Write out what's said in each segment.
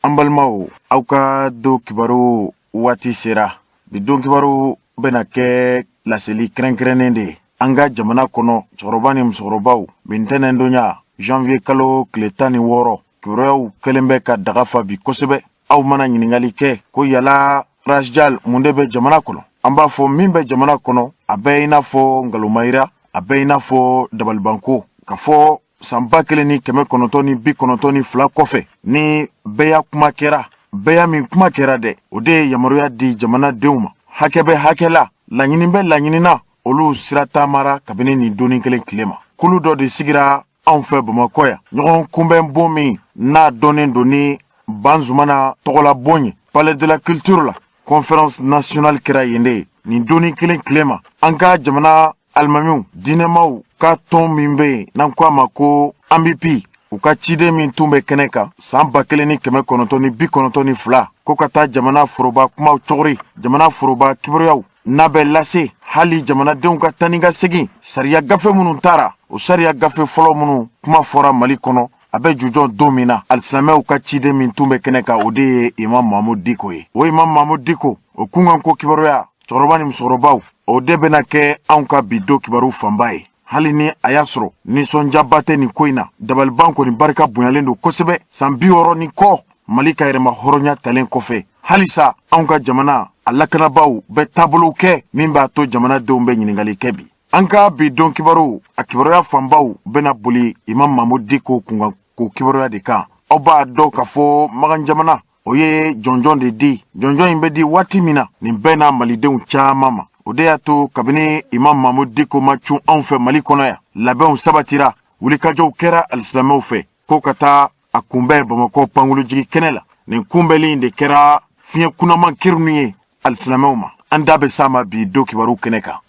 An balimaw, aw ka don kibaru waati sera. Bi don kibaru bɛna kɛ laseli kɛrɛnkɛrɛnnen de ye an ka jamana kɔnɔ. Cɛkɔrɔba ni musokɔrɔbaw, bi ntɛnɛndonya, janvier kalo tile 16, kibaruyaw kɛlen bɛ ka daga fa bi kosɛbɛ. Aw mana ɲininkali kɛ ko yala Rasjal, mun de bɛ jamana kɔnɔ, an b'a fɔ min bɛ jamana kɔnɔ, a bɛ i n'a fɔ nkalonmayira, a bɛ i n'a fɔ dabalibanko, ka fɔ san 1992 kɔfɛ ni bɛɛya kuma kɛra. Bɛɛya min kuma kɛra dɛ, o de ye yamaruya di jamanadenw ma. Hakɛ bɛ hakɛ la, laɲini bɛ laɲini na, olu sira taamara kabini nin donni kelen tile ma. Kulu dɔ de sigira anw fɛ Bamakɔ yan, ɲɔgɔn kunbɛn bon min n'a dɔnnen don ni Banzumana tɔgɔla bon ye, Palais de la Culture la. Conférence nationale kɛra yen de ye nin donni kelen tile ma. An ka jamana alimamiw, diinɛmaw ka tɔn min bɛ yen n'an ko a ma ko AMUPI, u ka ciden min tun bɛ kɛnɛ kan san 1992, ko ka taa jamana foroba kumaw cogori, jamana foroba kibaruyaw n'a bɛ lase hali jamanadenw ka taa ni ka segin, sariya gafe minnu taara, o sariya gafe fɔlɔ minnu kuma fɔra Mali kɔnɔ, a bɛ jujɔn don min na, alisilamɛw ka ciden min tun bɛ kɛnɛ kan, o de ye Imam Mahamud Diko ye. O Imam Mahamud Diko, o kunkan ko kibaruya, cɛkɔrɔba ni musokɔrɔbaw, o de bɛna kɛ anw ka bi don kibaru fanba ye. Hali ni a y'a sɔrɔ nisɔndiyaba tɛ nin ko in na, dabaliban kɔni barika bonyalen don kosɛbɛ. San 60 ni kɔ Mali ka yɛrɛma hɔrɔnya talen kɔfɛ, halisa anw ka jamana a lakanabaaw bɛ taabolow kɛ min b'a to jamanadenw bɛ ɲininkali kɛ bi. An ka bi don kibaru, a kibaruya fanbaw bɛna boli Imam Mahmud Diko kunkan ko kibaruya de kan. Aw b'a dɔn k'a fɔ Makan jamana, o ye jɔnjɔn de di. Jɔnjɔn in bɛ di waati min na, nin bɛɛ n'a malidenw caman ma. O de y'a to kabini Imam Mahmud Diko ma cun anw fɛ Mali kɔnɔ yan, labɛnw sabatira, wulikajɔw kɛra alisilamɛw fɛ ko ka taa a kunbɛn Bamakɔ pankurunjigi kɛnɛ la. Nin kunbɛnli in de kɛra fiɲɛ kunaman kerunni ye alisilamɛw ma. An da bɛ s'a ma bi don kibaru kɛnɛ kan.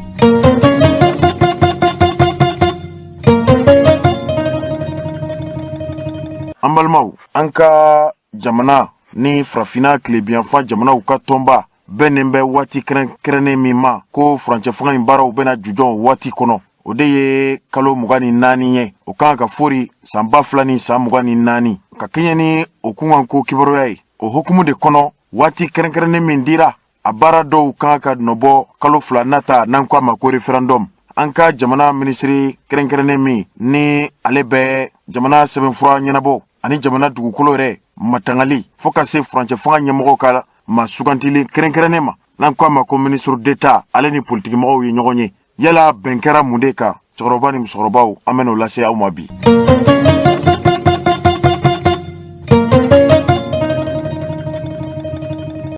An balimaw, an ka jamana ni farafinna tilebinyanfan jamanaw ka tɔnba bɛnnen bɛ waati kɛrɛnkɛrɛnnen min ma ko furancɛ fanga in baaraw bɛna jujɔn waati kɔnɔ, o de ye kalo 24 ye. O kan ka fori san 2024, ka kɛɲɛ ni o kunkan ko kibaruya ye. O hukumu de kɔnɔ, waati kɛrɛnkɛrɛnnen min dira, a baara dɔw kan ka nɔbɔ kalo 2 nata, n'an ko a ma ko référendum. An ka jamana minisiri kɛrɛnkɛrɛnnen min ni ale bɛ jamana sɛbɛnfura ɲɛnabɔ ani jamana dugukolo yɛrɛ matangali, fo ka se furancɛ fanga ɲɛmɔgɔ ka ma sugantili kɛrɛnkɛrɛnnen ma, n'an ko a ma ko ministre d'État, ale ni politikimɔgɔw ye ɲɔgɔn ye. Yala bɛn kɛra mun de kan? Cɛkɔrɔba ni musokɔrɔbaw, an bɛn'o lase aw ma bi.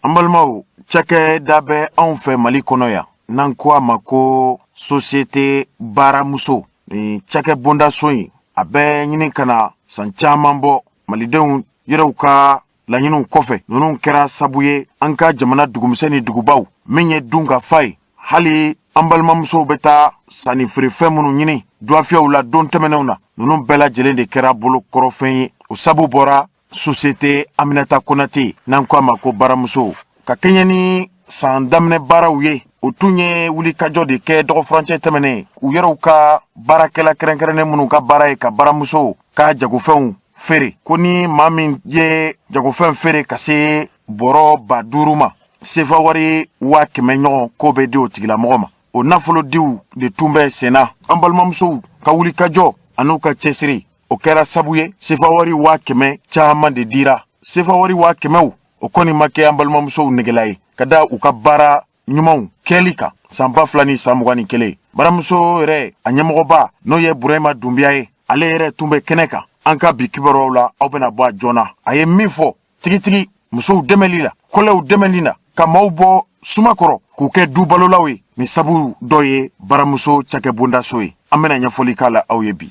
An balimaw, cakɛda bɛ anw fɛ Mali kɔnɔ yan n'an ko a ma ko Société Baaramuso. Nin cakɛ bondaso in, a bɛ ɲini ka na san caman bɔ malidenw yɛrɛw ka laɲiniw kɔfɛ. Ninnu kɛra sabu ye an ka jamana dugumisɛn ni dugubaw min ye dun ka fa ye, hali an balimamusow bɛ taa sanni feerefɛn minnu ɲini duwafiyɛw la don tɛmɛnenw na, ninnu bɛɛ lajɛlen de kɛra bolokɔrɔfɛn ye. O sabu bɔra Société Aminata Konate, n'an ko a ma ko Baramuso. Ka kɛɲɛ ni san daminɛ baaraw ye, o tun ye wulikajɔ de kɛ dɔgɔfurancɛ tɛmɛnen, u yɛrɛw ka baarakɛla kɛrɛnkɛrɛnnen minnu ka baara ye ka baramuso ka jagofɛnw feere, ko ni maa min ye jagofɛn feere ka se bɔrɔ 5000 ma, sefa wari 100 000 ɲɔgɔn k'o bɛ di o tigilamɔgɔ ma. O nafolodiw de tun bɛ senna. An balimamusow ka wulikajɔ an'u ka cɛsiri, o kɛra sabu ye sefa wari 100 000 caman de dira. Sefa wari 100 000w, o kɔni ma kɛ an balimamusow negela ye ka da u ka baara ɲumanw kɛli kan san 2021. Baramuso yɛrɛ a ɲɛmɔgɔba, n'o ye Burahima Dunbiya ye, ale yɛrɛ tun bɛ kɛnɛ kan. An ka bi kibaruyaw la, aw bɛna bɔ a joona a ye min fɔ tigitigi musow dɛmɛli la, kɔlɛw dɛmɛli la, ka maaw bɔ suma kɔrɔ k'u kɛ du balolaw ye. Nin sabu dɔ ye baramuso cakɛbondaso ye. An bɛna ɲɛfɔli k'a la aw ye bi.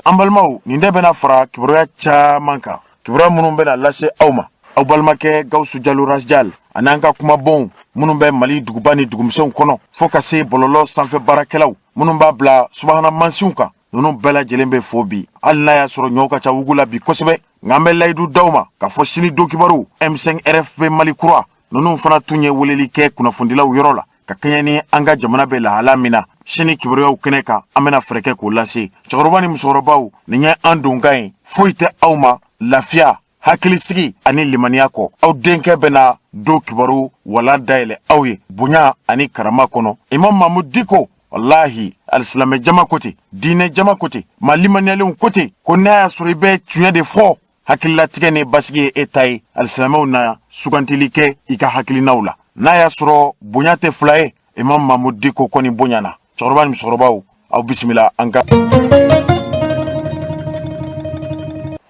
An balimaw, nin de bɛna fara kibaruya caman kan, kibaruya minnu bɛna lase aw ma. Aw balimakɛ Gawusu Jalo Rasjal ani an ka kumabɔnw minnu bɛ Mali duguba ni dugumisɛnw kɔnɔ, fo ka se bɔlɔlɔ sanfɛ baarakɛlaw minnu b'a bila subahana mansinw kan, ninnu bɛɛ lajɛlen bɛ fo bi. Hali n'a y'a sɔrɔ ɲɔw ka ca wugu la bi kosɛbɛ, nka an bɛ layidu d'aw ma k'a fɔ sini don kibaru M5 RFP Mali kura ninnu fana tun ye weleli kɛ kunnafonidilaw yɔrɔ la. Ka kɛɲɛ ni an ka jamana bɛ lahala min na, sini kibaruyaw kɛnɛ kan, an bɛna fɛɛrɛ kɛ k'o lase. Cɛkɔrɔba ni musokɔrɔbaw, nin ye an donkan ye. Foyi tɛ aw ma lafiya, hakilisigi ani limaniya kɔ. Aw denkɛ bɛna don kibaru wala dayɛlɛ aw ye bonya ani karama kɔnɔ, Imam Mamudu Diko. Walahi, alisilamɛ jama ko ten, diinɛ jama ko ten, maa limaniyalenw ko ten, ko n'a y'a sɔrɔ i bɛ tiɲɛ de fɔ, hakililatigɛ ni basigi ye e ta ye, alisilamɛw na sugantili kɛ i ka hakilinaw la. N'a y'a sɔrɔ bonya tɛ fila ye, Imam Mamudu Diko kɔni bonyana. Cɛkɔrɔba ni musokɔrɔbaw, aw bisimila. An ka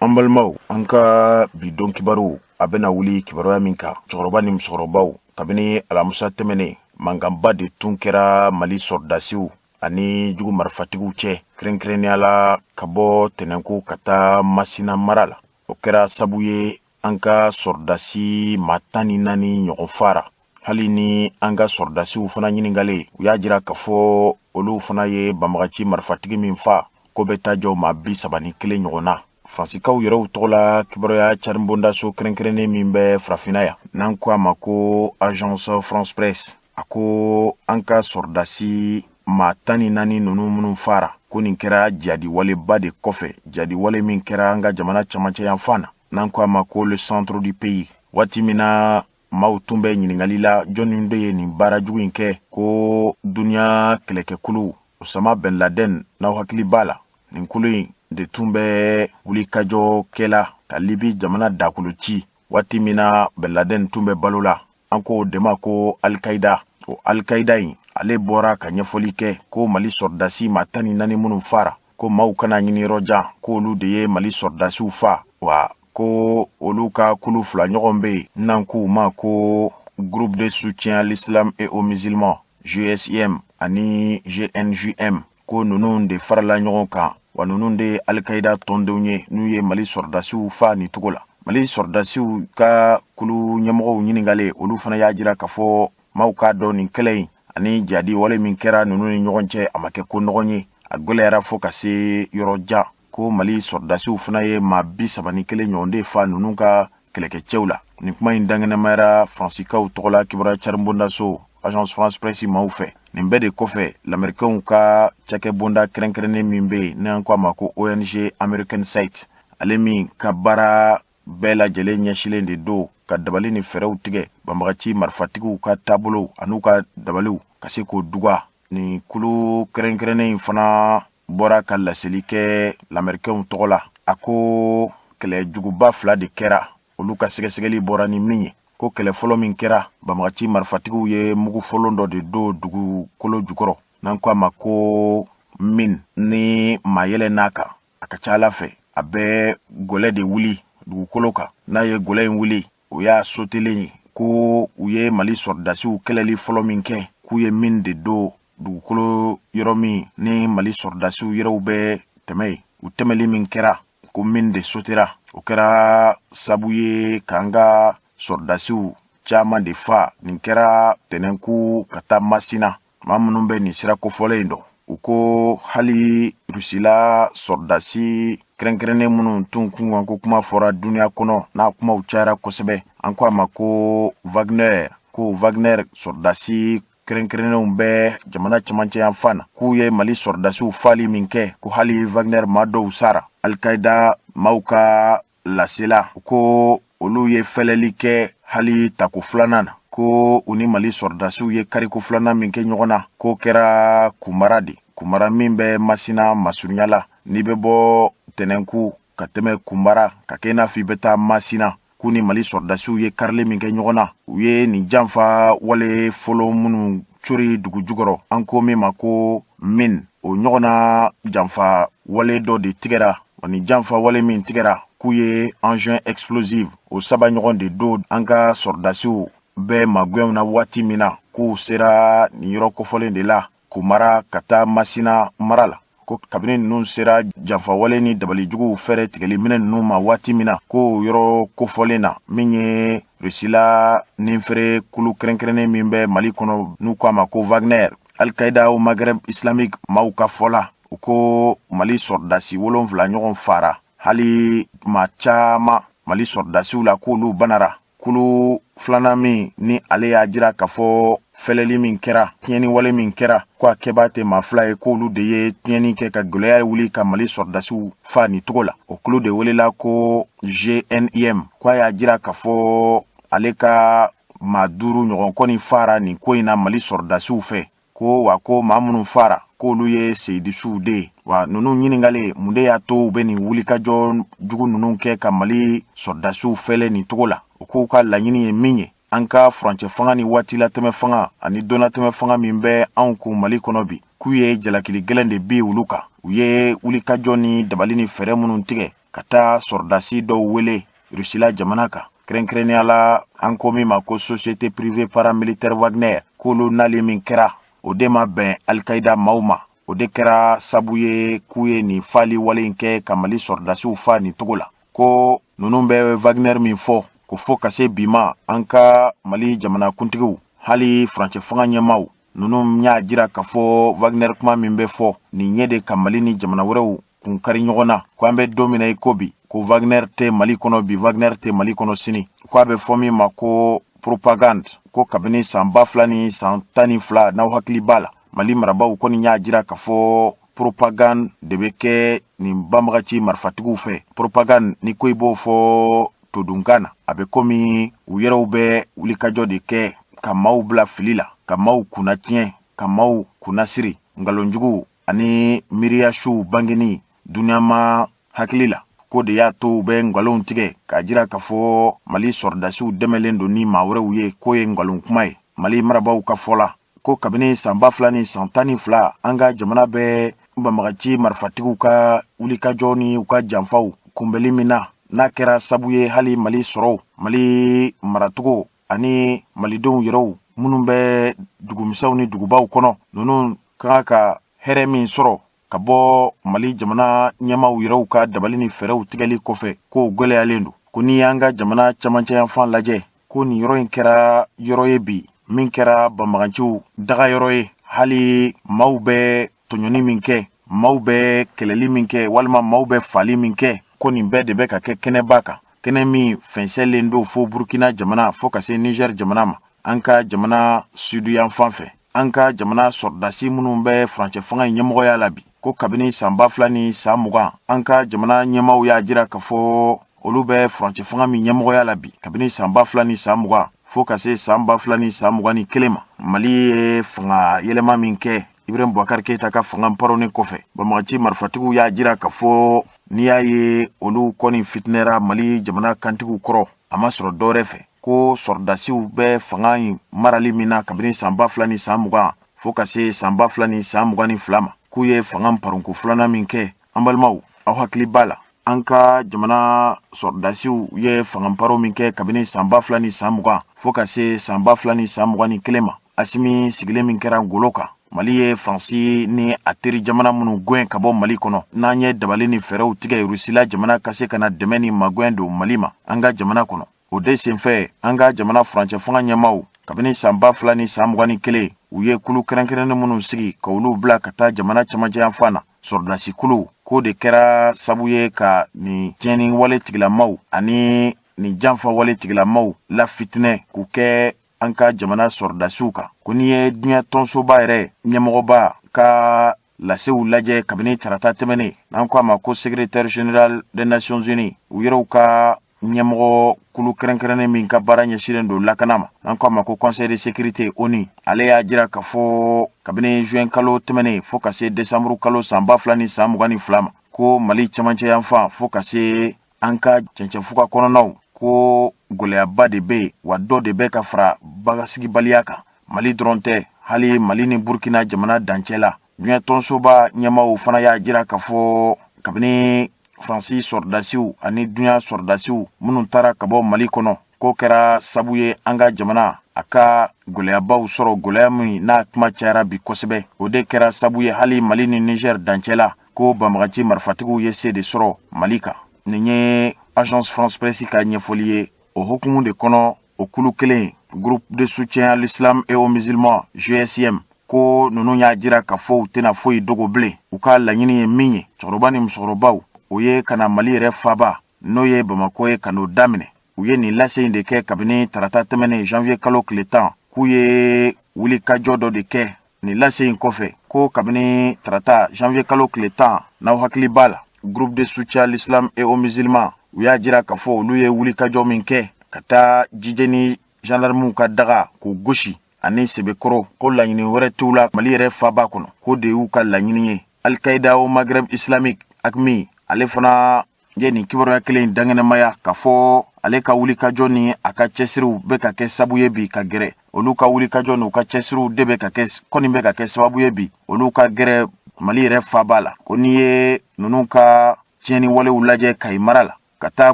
an balimaw, an ka bi don kibaru, a bɛna wuli kibaruya min kan, cɛkɔrɔba ni musokɔrɔbaw, kabini alamusa tɛmɛnen, mankanba de tun kɛra Mali sɔrɔdasiw ani jugu marifatigiw cɛ, kɛrɛnkɛrɛnnenya la ka bɔ Tɛnɛnku ka taa Masina mara la. O kɛra sabu ye an ka sɔrɔdasi maa 14 ɲɔgɔn fara. Hali ni an ka sɔrɔdasiw fana ɲininkalen, u y'a jira k'a fɔ olu fana ye banbagaci marifatigi min fa, ko bɛ taa jɔ maa 31 ɲɔgɔn na. Faransikaw yɛrɛw tɔgɔ la kibaruya caribondaso kɛrɛnkɛrɛnnen min bɛ Farafinna yan, n'an ko a ma ko Agence France Presse, a ko an ka sɔrɔdasi maa 14 ninnu minnu fara, ko nin kɛra jadiwaleba de kɔfɛ, jadiwale min kɛra an ka jamana camancɛ yanfan na, n'an ko a ma ko le centre du pays. Waati min na maaw tun bɛ ɲininkali la jɔnni de ye nin baara jugu in kɛ, ko duniya kɛlɛkɛkulu Osama Ben Laden, n'aw hakili b'a la, nin kulu in de tun bɛ wulikajɔ kɛla ka Libi jamana dakolo ci waati min na Ben Laden tun bɛ balo la. An ko o de ma ko Alikaida. O Alikaida in, ale bɔra ka ɲɛfɔli kɛ ko Mali sɔrɔdasi maa 14 minnu fara, ko maaw kana ɲini yɔrɔ jan, k'olu de ye Mali sɔrɔdasiw fa, wa ko olu ka kulu fila ɲɔgɔn bɛ yen, n'an k'u ma ko Groupe de soutien à l'islam et aux musulmans, GSIM, ani GNJM, ko ninnu de farala ɲɔgɔn kan, wa ninnu de ye Alikaida tɔndenw ye, n'u ye Mali sɔrɔdasiw fa nin cogo la. Mali sɔrɔdasiw ka kulu ɲɛmɔgɔw ɲininkalen, olu fana y'a jira k'a fɔ maaw k'a dɔn nin kɛlɛ in ani jadi wale min kɛra ninnu ni ɲɔgɔn cɛ, a ma kɛ ko nɔgɔn ye, a gwɛlɛyara fo ka se yɔrɔ jan, ko Mali sɔrɔdasiw fana ye maa 31 ɲɔgɔn de fa ninnu ka kɛlɛkɛcɛw la. Nin kuma in dankɛnɛmayara Faransikaw tɔgɔla kibaruya caribondaso Agence France Presse maaw fɛ. Nin bɛɛ de kɔfɛ, Lamɛrikɛnw ka cakɛbonda kɛrɛnkɛrɛnnen min bɛ yen, n'an ko a ma ko ONG American Site, ale min ka baara bɛɛ lajɛlen ɲɛsilen de don ka dabali ni fɛɛrɛw tigɛ banbagaci marifatigiw ka taabolo an'u ka dabaliw ka se k'o duga, nin kulu kɛrɛnkɛrɛnnen in fana bɔra ka laseli kɛ Lamɛrikɛnw tɔgɔ la. A ko kɛlɛ juguba fila de kɛra, olu ka sɛgɛsɛgɛli bɔra ni min ye, ko kɛlɛ fɔlɔ min kɛra, banbagaci marifatigiw ye mugu fɔlɔ dɔ de don dugukolo jukɔrɔ, n'an ko a ma ko mine. Ni maa yɛlɛ n'a kan, a ka ca ala fɛ a bɛ gɔlɛ de wuli dugukolo kan. N'a ye gɔlɛ in wuli, o y'a sotelen ye. Ko u ye Mali sɔrɔdasiw kɛlɛli fɔlɔ min kɛ, k'u ye mine de don dugukolo yɔrɔ min ni Mali sɔrɔdasiw yɛrɛw bɛ tɛmɛ ye. U tɛmɛli min kɛra, ko mine de sotera, o kɛra sabu ye k'an ka sɔrɔdasiw caman de fa. Nin kɛra Tɛnɛnku ka taa Masina. Maa minnu bɛ nin sira kofɔlen in dɔn, u ko hali Rusila sɔrɔdasi kɛrɛnkɛrɛnnen minnu tun kunkan ko kuma fɔra duniya kɔnɔ, n'a kumaw cayara kosɛbɛ, an ko a ma ko Wagner, ko Wagner sɔrɔdasi kɛrɛnkɛrɛnnenw bɛ jamana camancɛ yanfan na, k'u ye Mali sɔrɔdasiw fali min kɛ, ko hali Wagner maa dɔw sara. Alikaida maaw ka lasela ko olu ye fɛlɛli kɛ hali tako filanan na, ko u ni Mali sɔrɔdasiw ye kariko filanan min kɛ ɲɔgɔn na, k'o kɛra Kumara de, Kumara min bɛ Masina masurunya la. N'i bɛ bɔ Tɛnɛnku ka tɛmɛ Kumara ka kɛ i n'a fɔ i bɛ taa Masina, k'u ni Mali sɔrɔdasiw ye karili min kɛ ɲɔgɔn na, u ye nin janfa wale fɔlɔ minnu cori dugu jukɔrɔ, an ko min ma ko mine, o ɲɔgɔnna janfa wale dɔ de tigɛra. Wa nin janfa wale min tigɛra, k'u ye engin explosive o saba ɲɔgɔn de don an ka sɔrɔdasiw bɛ magɛnw na waati min na, k'u sera nin yɔrɔ kofɔlen de la, Kumara ka taa Masina mara la, ko kabini ninnu sera janfawale ni dabalijuguw fɛɛrɛ tigɛli minɛ ninnu ma waati min na, ko yɔrɔ kofɔlen na min ye Rusila ninfere kulu kɛrɛnkɛrɛnnen min bɛ Mali kɔnɔ, n'u ko a ma ko Wagner, Alkaida au Maghreb islamique maaw ka fɔ la, u ko Mali sɔrɔdasi 7 ɲɔgɔn fara, hali maa caman Mali sɔrɔdasiw la, k'olu banara. Kulu filanan min ni ale y'a jira k'a fɔ fɛlɛli min kɛra, tiɲɛni wale min kɛra, ko a kɛbaa tɛ maa fila ye, k'olu de ye tiɲɛni kɛ ka gwɛlɛya wuli ka Mali sɔrɔdasiw fa nin cogo la. O kulu de welela ko JNIM. Ko a y'a jira k'a fɔ ale ka maa 5 ɲɔgɔn kɔni fara nin ko in na Mali sɔrɔdasiw fɛ. Ko wa ko maa minnu fara, k'olu ye seyidisiw de ye. Wa ninnu ɲininkalen mun de y'a to u bɛ nin wulikajɔ jugu ninnu kɛ ka Mali sɔrɔdasiw fɛlɛ nin cogo la, u k'u ka laɲini ye min ye, an ka furancɛ fanga ni waatilatɛmɛ fanga ani donnatɛmɛ fanga min bɛ anw kun Mali kɔnɔ bi, k'u ye jalakili gɛlɛn de bi olu kan. U ye wulikajɔ ni dabali ni fɛɛrɛ minnu tigɛ ka taa sɔrɔdasi dɔw wele Rusila jamana kan, kɛrɛnkɛrɛnnenya la an ko min ma ko société privée paramilitaire Wagner, k'olu nali min kɛra, o de ma bɛn Alikaida maaw ma. O de kɛra sabu ye k'u ye nin fali wale in kɛ ka Mali sɔrɔdasiw fa nin cogo la. Ko ninnu bɛ Wagner min fɔ, ko fo ka se bi ma, an ka Mali jamanakuntigiw, hali furancɛ fanga ɲɛmaaw ninnu y'a jira k'a fɔ Wagner kuma min bɛ fɔ nin ye de ka Mali ni jamana wɛrɛw kun kari ɲɔgɔn na. Ko an bɛ don min na i ko bi, ko Wagner tɛ Mali kɔnɔ bi, Wagner tɛ Mali kɔnɔ sini. Ko a bɛ fɔ min ma ko propagande, ko kabini san 2012, n'aw hakili b'a la, Mali marabaaw kɔni y'a jira k'a fɔ propagande de bɛ kɛ nin banbagaci marifatigiw fɛ. Propagande ni ko i b'o fɔ todunkan na, a bɛ komi u yɛrɛw bɛ wulikajɔ de kɛ ka maaw bila fili la, ka maaw kunna tiɲɛ, ka maaw kunna siri nkalonjugu ani miiriyasiw bangeni duniyama hakili la. Ko de y'a to u bɛ nkalonw tigɛ k'a jira k'a fɔ Mali sɔrɔdasiw dɛmɛlen don ni maa wɛrɛw ye, k'o ye nkalon kuma ye. Mali marabaaw ka fɔ la, ko kabini san 2012, an ka jamana bɛ banbagaci marifatigiw ka wulikajɔ ni u ka janfaw kunbɛli min na, n'a kɛra sabu ye hali Mali sɔrɔw, Mali maracogo ani malidenw yɛrɛw minnu bɛ dugumisɛnw ni dugubaw kɔnɔ, ninnu ka kan ka hɛrɛ min sɔrɔ ka bɔ Mali jamana ɲɛmaaw yɛrɛw ka dabali ni fɛɛrɛw tigɛli kɔfɛ, k'o gwɛlɛyalen don. Ko n'i y'an ka jamana camancɛ yanfan lajɛ, ko nin yɔrɔ in kɛra yɔrɔ ye bi min kɛra banbaganciw daga yɔrɔ ye. Hali maaw bɛ tɔɲɔni min kɛ, maaw bɛ kɛlɛli min kɛ, walima maaw bɛ fali min kɛ, ko nin bɛɛ de bɛ ka kɛ kɛnɛba kan, kɛnɛ min fɛnsɛnlen don fo Burukina jamana, fo ka se Niger jamana ma, an ka jamana sudu yanfan fɛ. An ka jamana sɔrɔdasi minnu bɛ furancɛ fanga in ɲɛmɔgɔya la bi, ko kabini san 2020, an ka jamana ɲɛmaaw y'a jira k'a fɔ olu bɛ furancɛ fanga min ɲɛmɔgɔya la bi, kabini san 2020 fo ka se san 2021 ma, Mali ye fanga yɛlɛma min kɛ Ibrahim Boubacar Keita ka fanga paronnen kɔfɛ, banbagaci marifatigiw y'a jira k'a fɔ n'i y'a ye olu kɔni fitinɛra Mali jamana kantigiw kɔrɔ, a ma sɔrɔ dɔwɛrɛ fɛ, ko sɔrɔdasiw bɛ fanga in marali min na kabini san 2020 fo ka se san 2022 ma, k'u ye fanga paronko filanan min kɛ. An balimaw, aw hakili b'a la, an ka jamana sɔrɔdasiw ye fanga paro min kɛ kabini san 2020 fo ka se san 2021 ma, Asimi sigilen min kɛra ngolo kan, Mali ye Faransi ni a teri jamana minnu gɛn ka bɔ Mali kɔnɔ, n'an ye dabali ni fɛɛrɛw tigɛ Rusila jamana ka se ka na dɛmɛ ni magɛn don Mali ma an ka jamana kɔnɔ. O de senfɛ, an ka jamana furancɛ fanga ɲɛmaaw, kabini san 2021, u ye kulu kɛrɛnkɛrɛnnen minnu sigi ka olu bila ka taa jamana camancɛ yanfan na, sɔrɔdasi kuluw, k'o de kɛra sabu ye ka nin tiɲɛni wale tigilamaw ani nin janfa wale tigilamaw lafitinɛ k'u kɛ an ka jamana sɔrɔdasiw kan. Ko n'i ye diɲɛ tɔnsoba yɛrɛ ɲɛmɔgɔba ka lasew lajɛ kabini tarata tɛmɛnen, n'an ko a ma ko secrétaire général des Nations Unies, u yɛrɛw ka ɲɛmɔgɔ kulu kɛrɛnkɛrɛnnen min ka baara ɲɛsinnen don lakana ma, n'an ko a ma ko Conseil de sécurité ONU, ale y'a jira k'a fɔ kabini juin kalo tɛmɛnen fo ka se décembre kalo san 2022 ma, ko Mali camancɛ yanfan fo ka se an ka cɛncɛnfuga kɔnɔnaw, ko gwɛlɛyaba de bɛ yen, wa dɔ de bɛ ka fara basigibaliya kan. Mali dɔrɔn tɛ, hali Mali ni Burukina jamana dancɛ la, diɲɛ tɔnsoba ɲɛmaaw fana y'a jira k'a fɔ kabini Faransi sɔrɔdasiw ani duɲa sɔrɔdasiw minnu taara ka bɔ Mali kɔnɔ, k'o kɛra sabu ye an ka jamana a ka gwɛlɛyabaw sɔrɔ, gwɛlɛya min n'a kuma cayara bi kosɛbɛ. O de kɛra sabu ye hali Mali ni Niger dancɛ la, ko banbagaci marifatigiw ye se de sɔrɔ Mali kan. Nin ye Agence France Presse ka ɲɛfɔli ye. O hukumu de kɔnɔ, o kulu kelen, Groupe de soutien à l'islam et aux musulmans, GSIM, ko ninnu y'a jira k'a fɔ u tɛna foyi dogo bilen. U ka laɲini ye min ye, cɛkɔrɔba ni musokɔrɔbaw, o ye ka na Mali yɛrɛ faba, n'o ye Bamako ye, ka n'o daminɛ. U ye nin lase in de kɛ kabini tarata tɛmɛnen janvier kalo tile 10, k'u ye wulikajɔ dɔ de kɛ. Nin lase in kɔfɛ, ko kabini tarata janvier kalo tile 10, n'aw hakili b'a la, Groupe de soutien à l'islam et aux musulmans, u y'a jira k'a fɔ olu ye wulikajɔ min kɛ ka taa jijeni gendarmew ka daga k'u gosi ani Sebekɔrɔ, ko laɲini wɛrɛ t'u la Mali yɛrɛ faba kɔnɔ, k'o de y'u ka laɲini ye. Alkaïda au Maghreb islamique, AQMI, ale fana ye nin kibaruya kelen dankɛnɛmaya k'a fɔ ale ka wulikajɔ ni a ka cɛsiriw bɛ ka kɛ sabu ye bi ka gɛrɛ. Olu ka wulikajɔ n'u ka cɛsiriw de bɛ ka kɛ kɔni bɛ ka kɛ sababu ye bi olu ka gɛrɛ Mali yɛrɛ faba la. Ko n'i ye ninnu ka tiɲɛni walew lajɛ Kayi mara la ka taa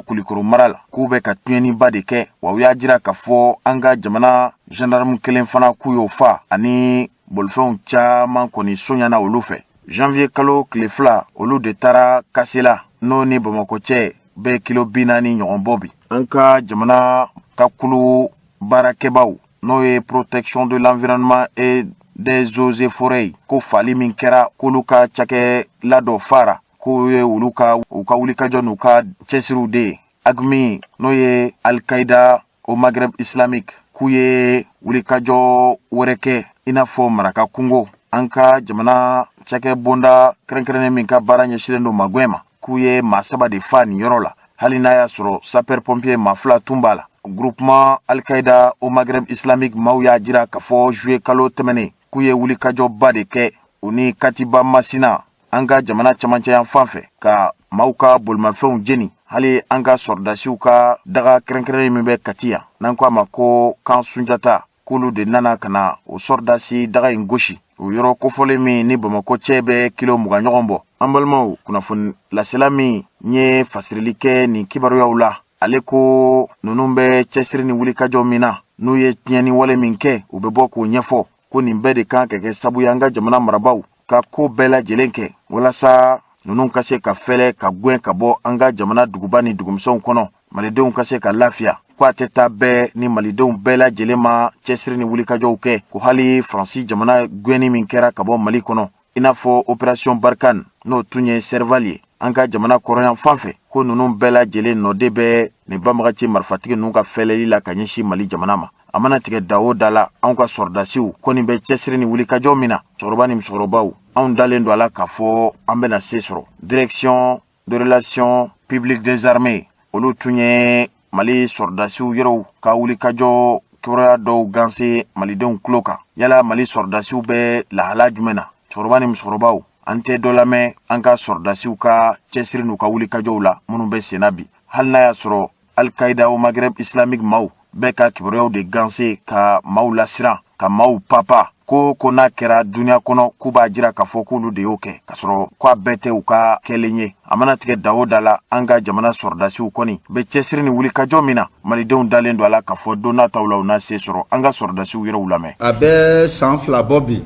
Kulikoro mara la, k'u bɛ ka tiɲɛniba de kɛ. Wa u y'a jira k'a fɔ an ka jamana gendarme kelen fana, k'u y'o fa ani bolifɛnw caman kɔni soɲana olu fɛ. Janvier kalo tile 2, olu de taara Kasela, n'o ni Bamakɔ cɛ bɛ kilo 40 ɲɔgɔn bɔ bi. An ka jamana ka kulu baarakɛbaw, n'o ye Protection de l'environnement et des eaux et forêts, ko fali min kɛra, k'olu ka cakɛla dɔ fara, k'o ye olu ka u ka wulikajɔ n'u ka cɛsiriw de ye. AQMI, n'o ye Alkaïda au Maghreb islamique, k'u ye wulikajɔ wɛrɛ kɛ i n'a fɔ Maraka kungo, an ka jamana cakɛ bonda kɛrɛnkɛrɛnnen min ka baara ɲɛsinnen don magwɛn ma, k'u ye maa saba de fa nin yɔrɔ la, hali n'a y'a sɔrɔ sapeur pompier maa fila tun b'a la. Groupement Alkaïda au Maghreb islamique maaw y'a jira k'a fɔ juillet kalo tɛmɛnen, k'u ye wulikajɔba de kɛ u ni Katiba Masina, an ka jamana camancɛ yan fan fɛ, ka maaw ka bolimafɛnw jeni, hali an ka sɔrɔdasiw ka daga kɛrɛnkɛrɛnnen min bɛ Kati yan, n'an ko a ma ko kan Sunjata, k'olu de nana ka na o sɔrɔdasi daga in gosi o yɔrɔ kofɔlen min ni Bamakɔ cɛ bɛ kilo 20 ɲɔgɔn bɔ. An balimaw, kunnafoni lasela min ye fasirili kɛ nin kibaruyaw la, ale ko ninnu bɛ cɛsiri ni wulikajɔ min na, n'u ye tiɲɛni wale min kɛ, u bɛ bɔ k'o ɲɛfɔ, ko nin bɛɛ de kan ka kɛ sabu ye an ka jamana marabaw ka ko bɛɛ lajɛlen kɛ walasa ninnu ka se ka fɛlɛ ka gwɛn ka bɔ an ka jamana duguba ni dugumisɛnw kɔnɔ, malidenw ka se ka lafiya. Ko a tɛ taa bɛɛ ni malidenw bɛɛ lajɛlen ma cɛsiri ni wulikajɔw kɛ, ko hali Faransi jamana gwɛnni min kɛra ka bɔ Mali kɔnɔ, i n'a fɔ opération Barkhane, n'o tun ye Serval ye an ka jamana kɔrɔyan fan fɛ, ko ninnu bɛɛ lajɛlen nɔ de bɛ nin banbagaci marifatigi ninnu ka fɛlɛli la ka ɲɛsin Mali jamana ma. A mana tigɛ da o da la, anw ka sɔrɔdasiw kɔni bɛ cɛsiri ni wulikajɔ min na, cɛkɔrɔba ni musokɔrɔbaw, anw dalen don a la k'a fɔ an bɛna se sɔrɔ. Direction de relations publiques des armées, olu tun ye Mali sɔrɔdasiw yɛrɛw ka wulikajɔ kibaruya dɔw ganse malidenw tulo kan. Yala Mali sɔrɔdasiw bɛ lahala jumɛn na? Cɛkɔrɔba ni musokɔrɔbaw, an tɛ dɔ lamɛn an ka sɔrɔdasiw ka cɛsiri n'u ka wulikajɔw la minnu bɛ senna bi, hali n'a y'a sɔrɔ Alkaïda au Maghreb islamique maaw bɛɛ ka kibaruyaw de ganse ka maaw lasiran, ka maaw papa, ko n'a kɛra duniɲa kɔnɔ, k'u b'a jira k'a fɔ k'olu de y'o kɛ, k'a sɔrɔ k'a bɛɛ tɛ u ka kɛlen ye. A mana tigɛ da o da la, an ka jamana sɔrɔdasiw kɔni bɛ cɛsiri ni wulikajɔ min na, malidenw dalen don a la k'a fɔ don nataw la u n'a se sɔrɔ. An ka sɔrɔdasiw yɛrɛw lamɛn. A bɛ san 2 bɔ bi,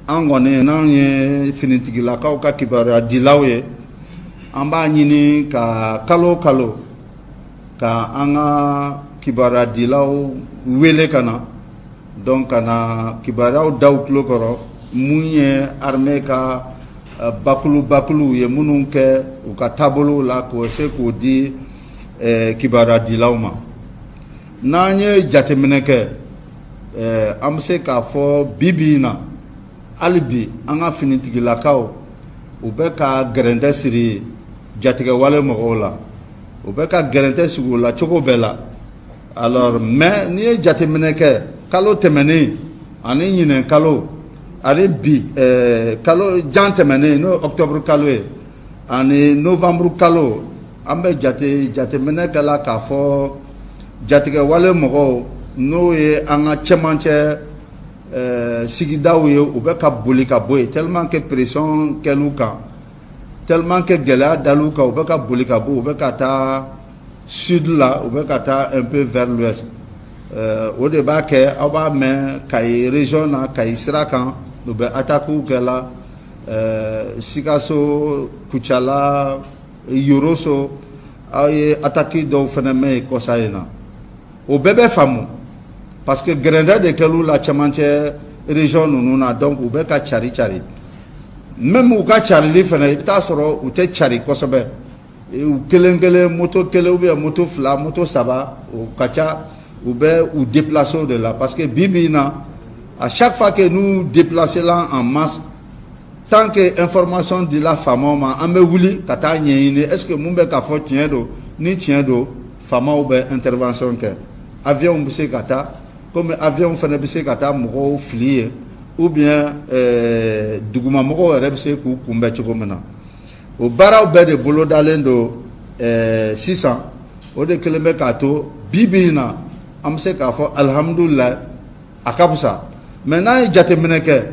an kɔni, n'anw ye finitigilakaw ka kibaruya dilaw ye, an b'a ɲini ka kalo o kalo ka an ka kibaruya dilaw wele ka na, donc ka na kibaruyaw da u tulo kɔrɔ, mun ye armée ka bakulu bakuluw ye minnu kɛ u ka taabolow la, k'o se k'o di kibaruya dilaw ma. N'an ye jateminɛ kɛ, an bɛ se k'a fɔ bi bi in na, hali bi an ka finitigilakaw, u bɛ ka gɛrɛntɛ siri jatigɛwale mɔgɔw la, u bɛ ka gɛrɛntɛ sigi u la cogo bɛɛ la. Alors, mais n'i ye jateminɛ kɛ, kalo tɛmɛnen ani ɲinɛn kalo ani bi kalo jan tɛmɛnen, n'o ye octobre kalo ye, ani novembre kalo, an bɛ jateminɛ kɛ la k'a fɔ jatigɛwale mɔgɔw, n'o ye an ka cɛmancɛ sigidaw ye, u bɛ ka boli ka bɔ yen, tellement que pression kɛl'u kan, tellement que gɛlɛya dal'u kan, u bɛ ka boli ka bɔ, u bɛ ka taa sud la, u bɛ ka taa un peu vers l'ouest. O de b'a kɛ aw b'a mɛn Kayi région na, Kayi sira kan, u bɛ attaques kɛ la Sikaso, Kucala, Yoroso. Aw ye attaque dɔw fana mɛn yen kɔsa in na. O bɛɛ bɛ faamu parce que gɛrɛntɛ de kɛl'u la cɛmancɛ région ninnu na. Donc u bɛ ka cari cari. Même u ka carili fana, i bɛ taa sɔrɔ u tɛ cari kosɛbɛ. I bɛ taa sɔrɔ u bɛ U kelen kelen, moto kelen ou bien moto fila, moto saba, o ka ca. U bɛ u déplacer o de la, parce que bi bi in na, à chaque fois que nous déplacer la en masse, tant que information dila faamaw ma, an bɛ wuli ka taa ɲɛɲini est ce que mun bɛ k'a fɔ tiɲɛ don. Ni tiɲɛ don, faamaw bɛ intervention kɛ. Avion bɛ se ka taa, komi avion fana bɛ se ka taa mɔgɔw fili yen, ou bien dugumamɔgɔw yɛrɛ bɛ se k'u kunbɛn cogo min na. O baaraw bɛɛ de bolodalen don sisan. O de kɛlen bɛ k'a to bi bi in na, an bɛ se k'a fɔ alihamudulilayi, a ka fisa. Mais n'an ye jateminɛ kɛ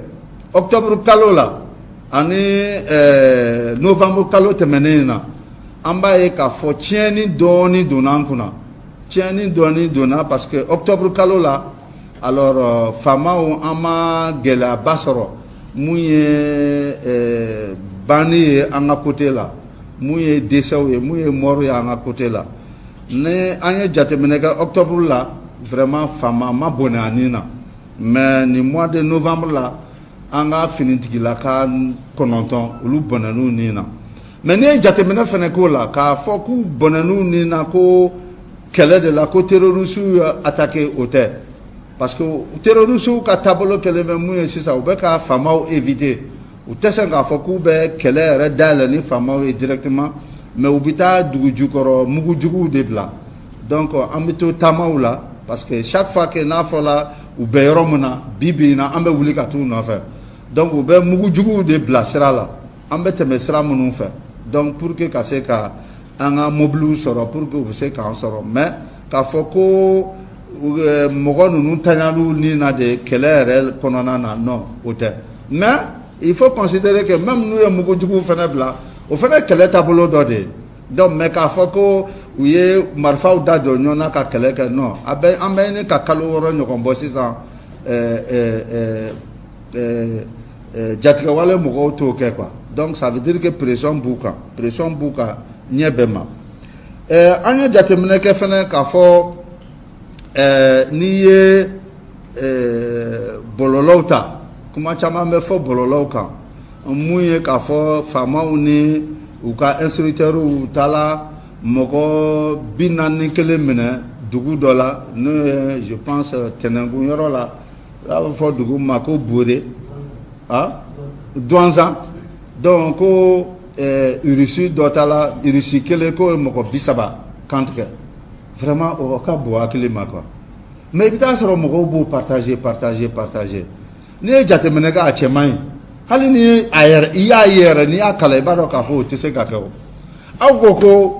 octobre kalo la ani novembre kalo tɛmɛnen in na, an b'a ye k'a fɔ tiɲɛni dɔɔni donna an kunna. Tiɲɛni dɔɔni donna parce que octobre kalo la, alors faamaw, an ma gɛlɛyaba sɔrɔ mun ye banni ye an ka côté la, mun ye décès ye, mun ye mort ye an ka côté la. Ni an ye jateminɛ kɛ octobre la, vraiment faama ma bɔnɛ a nin na. Mais nin mois de novembre la, an ka finitigilaka 9, olu bɔnɛn'u nin na. Mais n'i ye jateminɛ fana k'o la, k'a fɔ k'u bɔnɛn'u nin na ko kɛlɛ de la, ko terroristes ye attaqué, o tɛ, parce que terroristes ka taabolo kɛlen bɛ mun ye sisan, u bɛ ka faamaw éviter. U tɛ se k'a fɔ k'u bɛ kɛlɛ yɛrɛ dayɛlɛ ni faamaw ye directement, mais u bɛ taa dugu jukɔrɔ mugujuguw de bila. Donc an bɛ to taamaw la, parce que chaque fois que n'a fɔla u bɛ yɔrɔ min na, bi bi in na, an bɛ wuli ka t'u nɔfɛ. Donc u bɛ mugujuguw de bila sira la, an bɛ tɛmɛ sira minnu fɛ, donc pour que ka se ka an ka mobiliw sɔrɔ, pour que u bɛ se k'an sɔrɔ. Mais k'a fɔ ko mɔgɔ ninnu taɲaliw ni na de kɛlɛ yɛrɛ kɔnɔna na, non, o tɛ. Mais il faut considérer que même n'u ye mugujuguw fana bila, o fana ye kɛlɛ taabolo dɔ de ye. Donc mais k'a fɔ ko u ye marifaw da jɔ ɲɔgɔn na ka kɛlɛ kɛ, non. A bɛ an bɛ ɲini ka kalo 6 ɲɔgɔn bɔ sisan, jatigɛwale mɔgɔw t'o kɛ quoi. Donc ça veut dire que pression b'u kan, pression b'u kan ɲɛ bɛɛ ma. An ye jateminɛ kɛ fɛnɛ k'a fɔ n'i ye bɔlɔlɔw ta, kuma caman bɛ fɔ bɔlɔlɔw kan. Mun ye k'a fɔ faamaw ni u ka instructeurs taala mɔgɔ 41 minɛ dugu dɔ la, n'o ye, je pense, Tɛnɛnkun yɔrɔ la, a bɛ fɔ dugu ma ko Bore, ah, Duwanzan. Donc ko Irisi dɔ taala, Irisi kelen k'o ye mɔgɔ 30 kantigɛ. Vraiment, o ka bon hakili ma quoi. Mais i bɛ taa sɔrɔ mɔgɔw b'o partager, partager, partager. N'i ye jateminɛ kɛ, a cɛ man ɲi. Hali ni a yɛrɛ i y'a ye yɛrɛ, n'i y'a kalan, i b'a dɔn k'a fɔ o tɛ se ka kɛ. O aw ko ko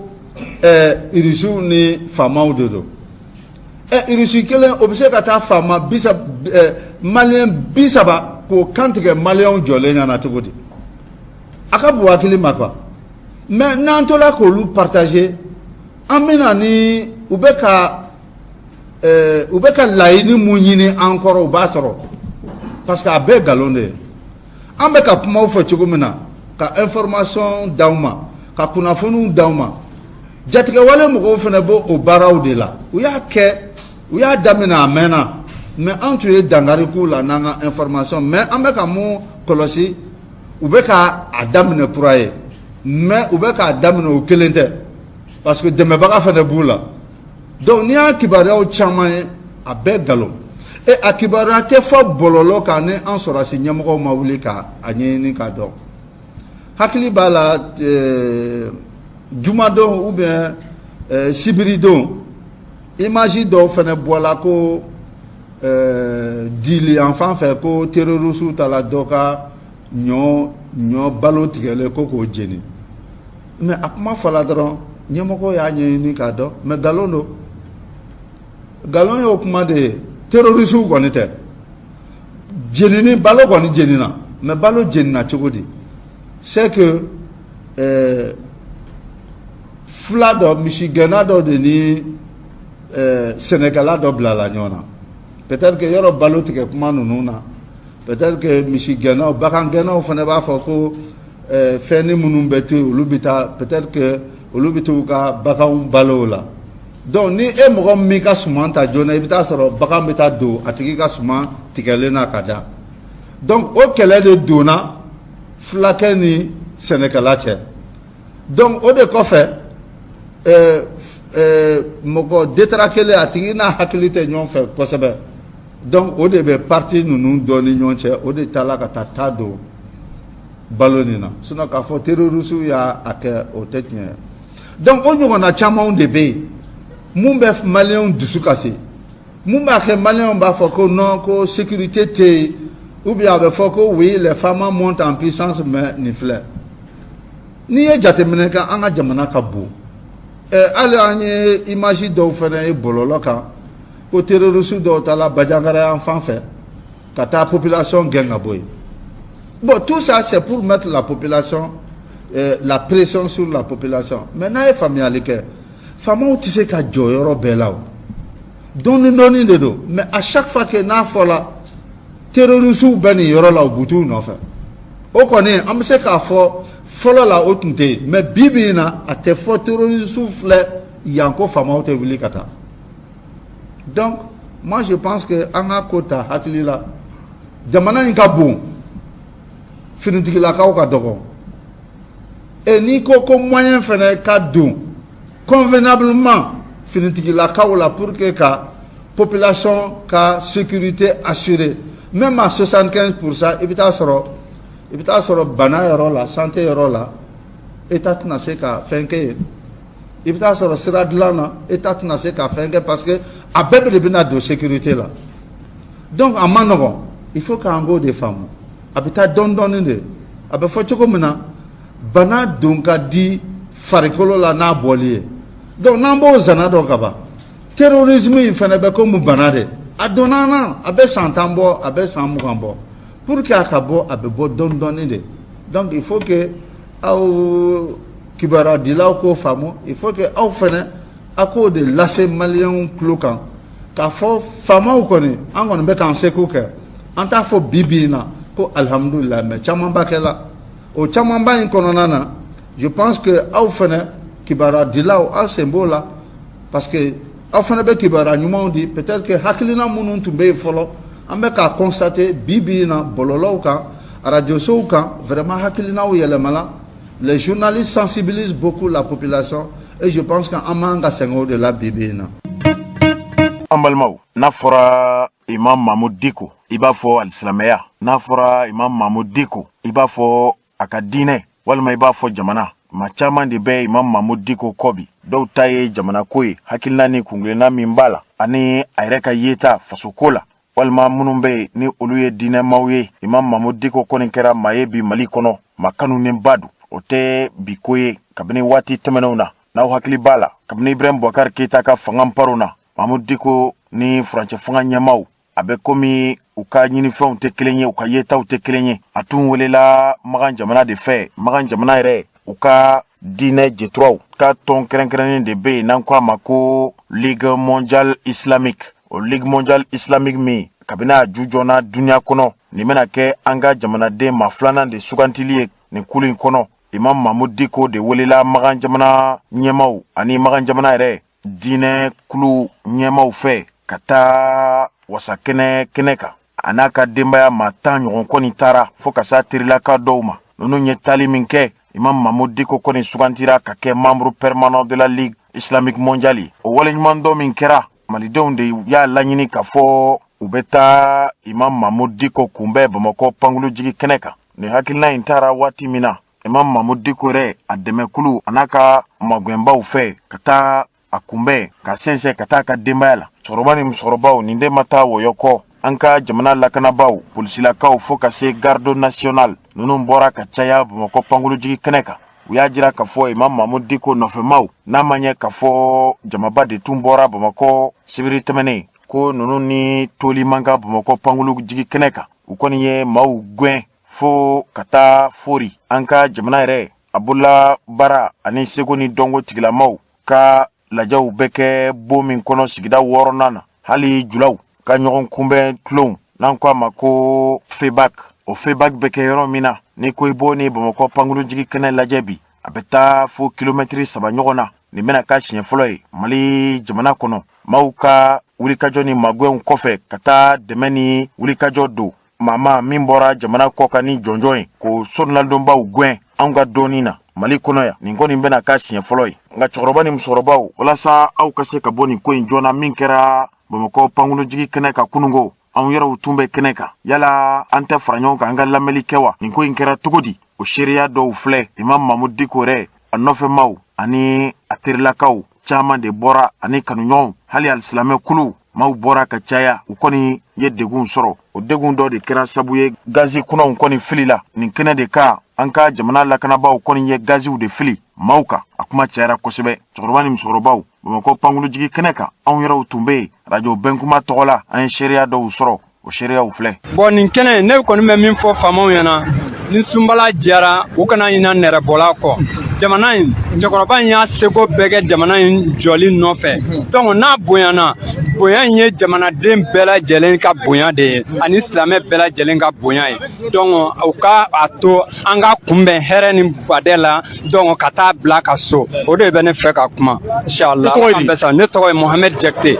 irisiw ni faamaw de don. Irisi kelen, o bɛ se ka taa faama bisa maliyɛn 30 k'o kantigɛ maliyɛnw jɔlen ɲɛna cogo di? A ka bon hakili ma quoi. Mais n'an tola k'olu partager, an bɛna ni u bɛ ka laɲini mun ɲini an kɔrɔ, u b'a sɔrɔ, parce que a bɛɛ nkalon de ye. An bɛ ka kumaw fɔ cogo min na, ka information d'aw ma, ka kunnafoniw d'aw ma, jatigɛwale mɔgɔw fana b'o o baaraw de la. U y'a kɛ, u y'a daminɛ, a mɛnna, mais an tun ye dankari k'u la n'an ka information. Mais an bɛ ka mun kɔlɔsi? U bɛ ka a daminɛ kura ye, mais u bɛ k'a daminɛ, o kelen tɛ, parce que dɛmɛbaga fana b'u la. Donc n'i y'a kibaruyaw caman ye, a bɛɛ nkalon. E a kibaruya tɛ fɔ bɔlɔlɔ kan ni an sɔrɔdasi ɲɛmɔgɔw ma wuli ka a ɲɛɲini k'a dɔn. Hakili b'a la, jumadon ou bien sibiridon, image dɔw fana bɔla ko dili yan fan fɛ, ko terroriste taara dɔ ka ɲɔ balo tigɛlen ko k'o jeni. Mais a kuma fɔla dɔrɔn, ɲɛmɔgɔw y'a ɲɛɲini k'a dɔn, mais nkalon don. Nkalon y'o kuma de ye. Terroriste kɔni tɛ jenini, balo kɔni jenina, mais balo jenina cogo di? C'est que fila dɔ, misigɛnna dɔ de ni sɛnɛkɛla dɔ bilala ɲɔgɔn na. Peut-être que yɔrɔ balo tigɛ kuma ninnu na, peut-être que misigɛnnaw, bagangɛnnaw fana b'a fɔ ko fɛnni minnu bɛ to yen, olu bɛ taa, peut-être que olu bɛ t'u ka baganw balo o la. Donc ni e mɔgɔ min ka suman ta joona, i bɛ taa sɔrɔ bagan bɛ taa don a tigi ka suman tigɛlen na ka da. Donc o kɛlɛ de donna fulakɛ ni sɛnɛkɛla cɛ. Donc o de kɔfɛ Mɔgɔ détraqué, a tigi n'a hakili tɛ ɲɔgɔn fɛ kosɛbɛ. Donc o de bɛ parti ninnu dɔ ni ɲɔgɔn cɛ, o de taala ka taa taa don balo nin na. Sinon k'a fɔ terroristes y'a kɛ, o tɛ tiɲɛ ye. Donc o ɲɔgɔnna camanw de bɛ yen mun bɛ maliyɛnw dusu kasi, mun b'a kɛ maliyɛnw b'a fɔ ko non, ko sécurité tɛ yen, ou bien a bɛ fɔ ko oui, les FAMa montent en puissance. Mais nin filɛ, n'i ye jateminɛ kɛ, an ka jamana ka bon. Hali an ye image dɔw fana ye bɔlɔlɔ kan ko terroriste dɔw taara Bandiagara yan fan fɛ ka taa population gɛn ka bɔ yen. Bon, tout ça, c'est pour mettre la population, la pression sur la population. Mais n'a ye faamuyali kɛ, faamaw tɛ se ka jɔ yɔrɔ bɛɛ la o, dɔɔni dɔɔni de don. Mais à chaque fois que n'a fɔla terroristes bɛ nin yɔrɔ la, u b'u t'u nɔfɛ. O kɔni, an bɛ se k'a fɔ fɔlɔ la o tun tɛ yen, mais bi bi in na, a tɛ fɔ terroristes filɛ yan ko faamaw tɛ wuli ka taa. Donc moi, je pense que an ka ko ta hakili la. Jamana in ka bon, finitigilakaw ka dɔgɔ, et n'i ko ko moyen fɛnɛ ka don convenablement finitigilakaw la pour que ka population ka sécurité assurée même à 75%, i bɛ taa sɔrɔ bana yɔrɔ la, santé yɔrɔ la, État tɛna se ka fɛn kɛ yen. I bɛ taa sɔrɔ sira dilan na, État tɛna se ka fɛn kɛ, parce que a bɛɛ de bɛna don sécurité la. Donc a ma nɔgɔn, il faut k'an k'o de faamu. A bɛ taa dɔɔni dɔɔni de. A bɛ fɔ cogo min na, bana don ka di farikolo la n'a bɔli ye. Donc n'an b'o zana dɔn ka ban, terrorisme in fana bɛ komi bana de. A donna an na, a bɛ san 10 bɔ, a bɛ san 20 bɔ. Pour que a ka bɔ, a bɛ bɔ dɔɔni dɔɔni de. Donc il faut que aw kibaruya k'o faamu, il faut que aw fana a k'o de lase maliyɛnw tulo kan k'a fɔ faamaw kɔni, an kɔni bɛ k'an seko kɛ. An t'a fɔ bi bi in na ko alihamudulilayi, mais camanba kɛla. O camanba in kɔnɔna na, je pense que aw fana kibaruya aw sen b'o la, parce que aw fana bɛ kibaruya ɲumanw di. Peut-être que hakilina minnu tun bɛ yen fɔlɔ, an bɛ k'a constater bi bi in na bɔlɔlɔw kan, arajosow kan, vraiment hakilinaw yɛlɛmana. Les journalistes sensibilisent beaucoup la population et je pense que an man ka sɛgɛn o de la bi bi in na. An balimaw, n'a fɔra Imam Mahmoud Dicko, i b'a fɔ alisilamɛya. N'a fɔra Imam Mahmoud Dicko, i b'a fɔ a ka diinɛ, walima i b'a fɔ jamana. Maa caman de bɛ Imam Mahmoud Dicko kɔ bi. Dɔw ta ye jamanako ye, hakilina ni kungilenna min b'a la, ani a yɛrɛ ka yeta fasoko la, walima minnu bɛ yen ni olu ye diinɛmaw ye. Imam Mahmoud Dicko kɔni kɛra maa ye bi Mali kɔnɔ, maa kanunenba don. O tɛ bi ko ye, kabini waati tɛmɛnenw na. N'aw hakili b'a la, kabini Ibrahim Boubacar Keïta ka fanga paro na, Mahmoud Dicko ni furancɛ fanga ɲɛmaw, a bɛ komi u ka ɲinifɛnw tɛ kelen ye, u ka yetaw tɛ kelen ye. A tun welela Makan jamana de fɛ. Makan jamana yɛrɛ, u ka diinɛ jɛturaw ka tɔn kɛrɛnkɛrɛnnen de bɛ yen n'an ko a ma ko Ligue mondiale islamique. O Ligue mondiale islamique min, kabini a ju jɔna duniɲa kɔnɔ, nin bɛna kɛ an ka jamanaden maa filanan de sugantili ye nin kulu in kɔnɔ. Imam Mahmoud Dicko de welela Makan jamana ɲɛmaw ani Makan jamana yɛrɛ diinɛ kulu ɲɛmaw fɛ ka taa wasakɛnɛ kɛnɛ kan. A n'a ka denbaya maa 10 ɲɔgɔn kɔni taara, fɔɔ ka s'a terilaka dɔw ma. Ninnu ye taali min kɛ, Imam Mahmoud Dicko kɔni sugantira ka kɛ membre permanent de la Ligue islamique mondiale. O waleɲumandɔn min kɛra, malidenw de y'a laɲini k'a fɔ u bɛ taa Imam Mahmoud Dicko kunbɛn Bamakɔ pankulujigi kɛnɛ kan. Nin hakilina in taara waati min na, Imam Mahmoud Dicko yɛrɛ, a dɛmɛkulu a n'a ka magɛnbaw fɛ ka taa a kunbɛn ka sɛnsɛn ka taa ka denbaya la, cɛkɔrɔba ni musokɔrɔbaw, nin den ma taa wɔyɔ kɔ. An ka jamana lakanabaaw, polisilakaw, fo ka se garde nationale, ninnu bɔra ka caya Bamakɔ pankulujigi kɛnɛ kan. U y'a jira k'a fɔ Imam Mahmoud Dicko nɔfɛmaw, n'a ma ɲɛ k'a fɔ jamaba de tun bɔra Bamakɔ sibiri tɛmɛnen, ko ninnu ni toli man ka Bamakɔ pankulujigi kɛnɛ kan. U kɔni ye maaw gɛn fo ka taa fori. An ka jamana yɛrɛ a bolola baara ani seko ni dɔnko tigilamaw ka lajɛw bɛ kɛ bon min kɔnɔ sigida wɔɔrɔnan na, hali julaw ka ɲɔgɔn kunbɛn tulonw, n'an ko a ma ko FEBAK, o FEBAK bɛ kɛ yɔrɔ min na, ni ko i b'o ni Bamakɔ pankurunjigi kɛnɛ lajɛ bi, a bɛ taa fo kilomɛtiri 3 ɲɔgɔn na. Nin bɛna k'a siɲɛ fɔlɔ ye Mali jamana kɔnɔ, maaw ka wulikajɔ ni magɛnw kɔfɛ ka taa dɛmɛ ni wulikajɔ don maama min bɔra jamana kɔ kan ni jɔnjɔn ye, k'o soronadonbaw gɛn. An Anw ka dɔnni na Mali kɔnɔ yan, nin kɔni bɛna k'a siɲɛ fɔlɔ ye. Nka cɛkɔrɔba ni musokɔrɔbaw, walasa aw ka se ka bɔ nin ko in joona, min kɛra Bamakɔ pankurunjigi kɛnɛ kan kununko, anw yɛrɛw tun bɛ kɛnɛ kan. Yala an tɛ fara ɲɔgɔn kan an ka lamɛnli kɛ wa? Nin ko in kɛra cogo di? O seereya dɔw filɛ. Imam Mamudu Diko yɛrɛ, a nɔfɛmaw ani a terilakaw caman de bɔra, ani kanuɲɔgɔnw, hali alisilamɛ kuluw maaw bɔra ka caya. U kɔni ye degun sɔrɔ. O degun dɔ de kɛra sabu ye gazi kunanw kɔni filila nin kɛnɛ de kan. An ka jamana lakanabaaw kɔni ye gaziw de fili maaw kan. A kuma cayara kosɛbɛ. Cɛkɔrɔba ni musokɔrɔbaw, Bamakɔ pankurunjigi kɛnɛ kan, anw yɛrɛw tun bɛ yen Radio Bɛnkuma tɔgɔ la. An ye seereya dɔw sɔrɔ, o seereyaw filɛ. Bon, nin kɛnɛ, ne kɔni bɛ min fɔ faamaw ɲɛna, ni sunbala jara, u kana ɲina nɛrɛbɔla kɔ. Jamana in, cɛkɔrɔba in y'a seko bɛɛ kɛ jamana in jɔli nɔfɛ. Donc n'a bonyana, bonya in ye jamanaden bɛɛ lajɛlen ka bonya de ye, ani silamɛ bɛɛ lajɛlen ka bonya ye. Donc u ka a to an ka kunbɛn hɛrɛ ni badɛ la, donc ka taa bila ka so. O de bɛ ne fɛ ka kuma, inshallah. Ne tɔgɔ ye Mohamed Jakite.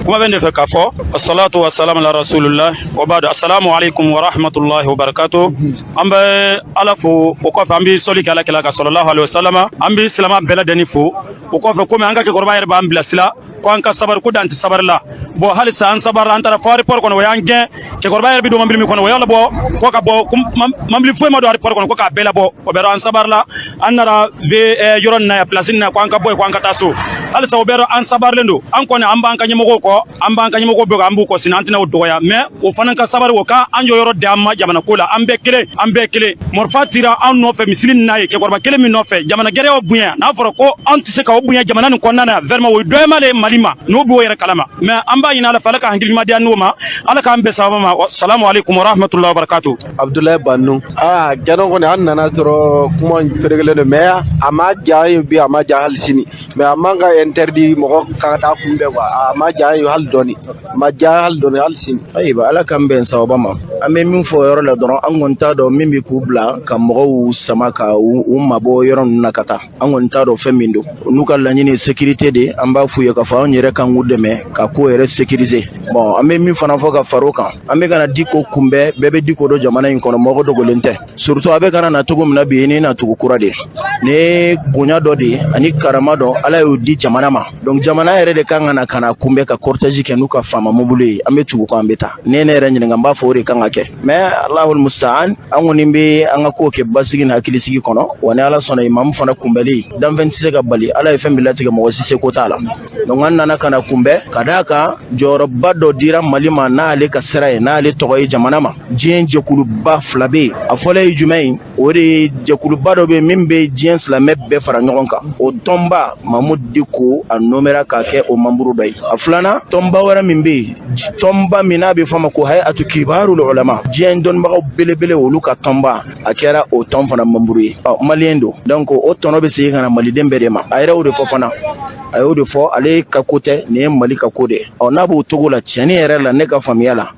Kuma bɛ ne fɛ k'a fɔ, assalatu wassalamu ala rasulillah wa ba'du, assalamu alaikum wa rahmatullahi wa barakatuh. An bɛ Ala fo, o kɔfɛ an bɛ sɔli kɛ Ala kira kan sallallahu alaihi wasallam. An bɛ silama bɛɛ lajɛlen fo. O kɔfɛ, komi an ka cɛkɔrɔba yɛrɛ b'an bilasira ko an ka sabari, ko dan tɛ sabari la. Bon, halisa an sabari, an taara fo aéroport kɔnɔ, o y'an gɛn. Cɛkɔrɔba yɛrɛ bɛ don mobili min kɔnɔ, o y'a labɔ ko ka bɔ, mobili foyi ma don aéroport kɔnɔ, ko k'a bɛɛ labɔ. O bɛɛ an sabarila, an nana bɛ yɔrɔ nin na yan, place nin na, ko an ka bɔ yen, ko an ka taa so. Halisa o bɛɛ an sabarilen don. An kɔni, an b'an ka ɲɛmɔgɔw kɔ, an b'an ka ɲɛmɔgɔw bɛɛ kɔ, an b'u kɔ sini, an tɛna o dɔgɔya. Mais o fana ka sabari, o ka an jɔyɔrɔ di an ma jamana ko la. An bɛɛ kelen, an bɛɛ kelen. Marifa tira an nɔfɛ misiri nin n'a ye, cɛkɔrɔba kelen min nɔfɛ, jamana gɛrɛw bonya. N'a fɔra ko an tɛ se ka o bonya jamana nin kɔnɔna na, vraiment o ye dɔgɔyama le Mali ma, n'o b'o yɛrɛ kalama. Mais an b'a ɲini Ala fɛ, Ala ka hakili ɲuman di an n'o ma, Ala k'an bɛn sababa ma. Salamu aleykum wa rahmatullahi wa barakatuh. Abdoulaye Banou. Aa, jano kɔni, an nana sɔrɔ kuma ferekelen don, mais a ma diya an ye bi, a ma diya hali sini. Mais a man ka interdit mɔgɔ ka taa kunbɛn quoi. A ma diya an ye hali dɔɔni, a ma diya hali dɔɔni hali sini. Ayiwa, Ala k'an bɛn sababa ma. An bɛ min fɔ o yɔrɔ la dɔrɔn, an kɔni t'a dɔn min bɛ k'u bila ka mɔgɔw sama ka u mabɔ yɔrɔ ninnu na ka taa. An kɔni t'a dɔn fɛn min don. N'u ka laɲini ye sécurité de, an b'a f'u ye k'a fɔ anw yɛrɛ kan k'u dɛmɛ ka ko yɛrɛ sécuriser. Bon, an bɛ min fana fɔ ka far'o kan, an bɛ ka na Diko kunbɛn. Bɛɛ bɛ Diko dɔn jamana in kɔnɔ, mɔgɔ dogolen tɛ. Surtout a bɛ ka na cogo min na bi, ni nacogo kura de ye, nin ye bonya dɔ de ye ani karama dɔ Ala y'o di jamana ma. Donc jamana yɛrɛ de kan ka na ka na kunbɛn, ka cortège kɛ n'u ka faama mobili ye. An bɛ tugu kɔ, an bɛ taa. Ne ne yɛrɛ ɲininka, n b'a fɔ o de kan ka kɛ. Mais Allahul mustaan, an kɔni bɛ an ka kow kɛ basigi ni hakilisigi kɔnɔ. Wa ni Ala sɔnna, imamu fana kunbɛli, danfɛn tɛ se ka bali. Ala ye fɛn bɛɛ latigɛ, mɔgɔ si seko t'a la. Donc an nana ka na kunbɛn ka d'a kan jɔyɔrɔba dɔ dira Mali ma n'ale ka sira ye, n'ale tɔgɔ ye jamana ma. Diɲɛ jɛkuluba fila bɛ yen. A fɔlɔ ye jumɛn ye? O de ye jɛkuluba dɔ bɛ yen min bɛ diɲɛ silamɛ bɛɛ fara ɲɔgɔn kan. O tɔnba, Mamudu Diko a nommera k'a kɛ o membre dɔ ye. A filanan, tɔnba wɛrɛ min bɛ yen, tɔnba min n'a bɛ fɔ a ma ko Hayatu Kibarul Ulama, diɲɛ dɔnnibagaw belebele, olu ka tɔnba, a kɛra o tɔn fana membre ye. Ɔ, maliyɛn don, donc o tɔnɔ bɛ segin ka na maliden bɛɛ de ma. A yɛrɛ y'o de fɔ fana, a y'o de fɔ, ale ka ko tɛ, nin ye Mali ka ko de ye. Ɔ, n'a b'o cogo la, tiɲɛni yɛrɛ la, ne ka faamuya la,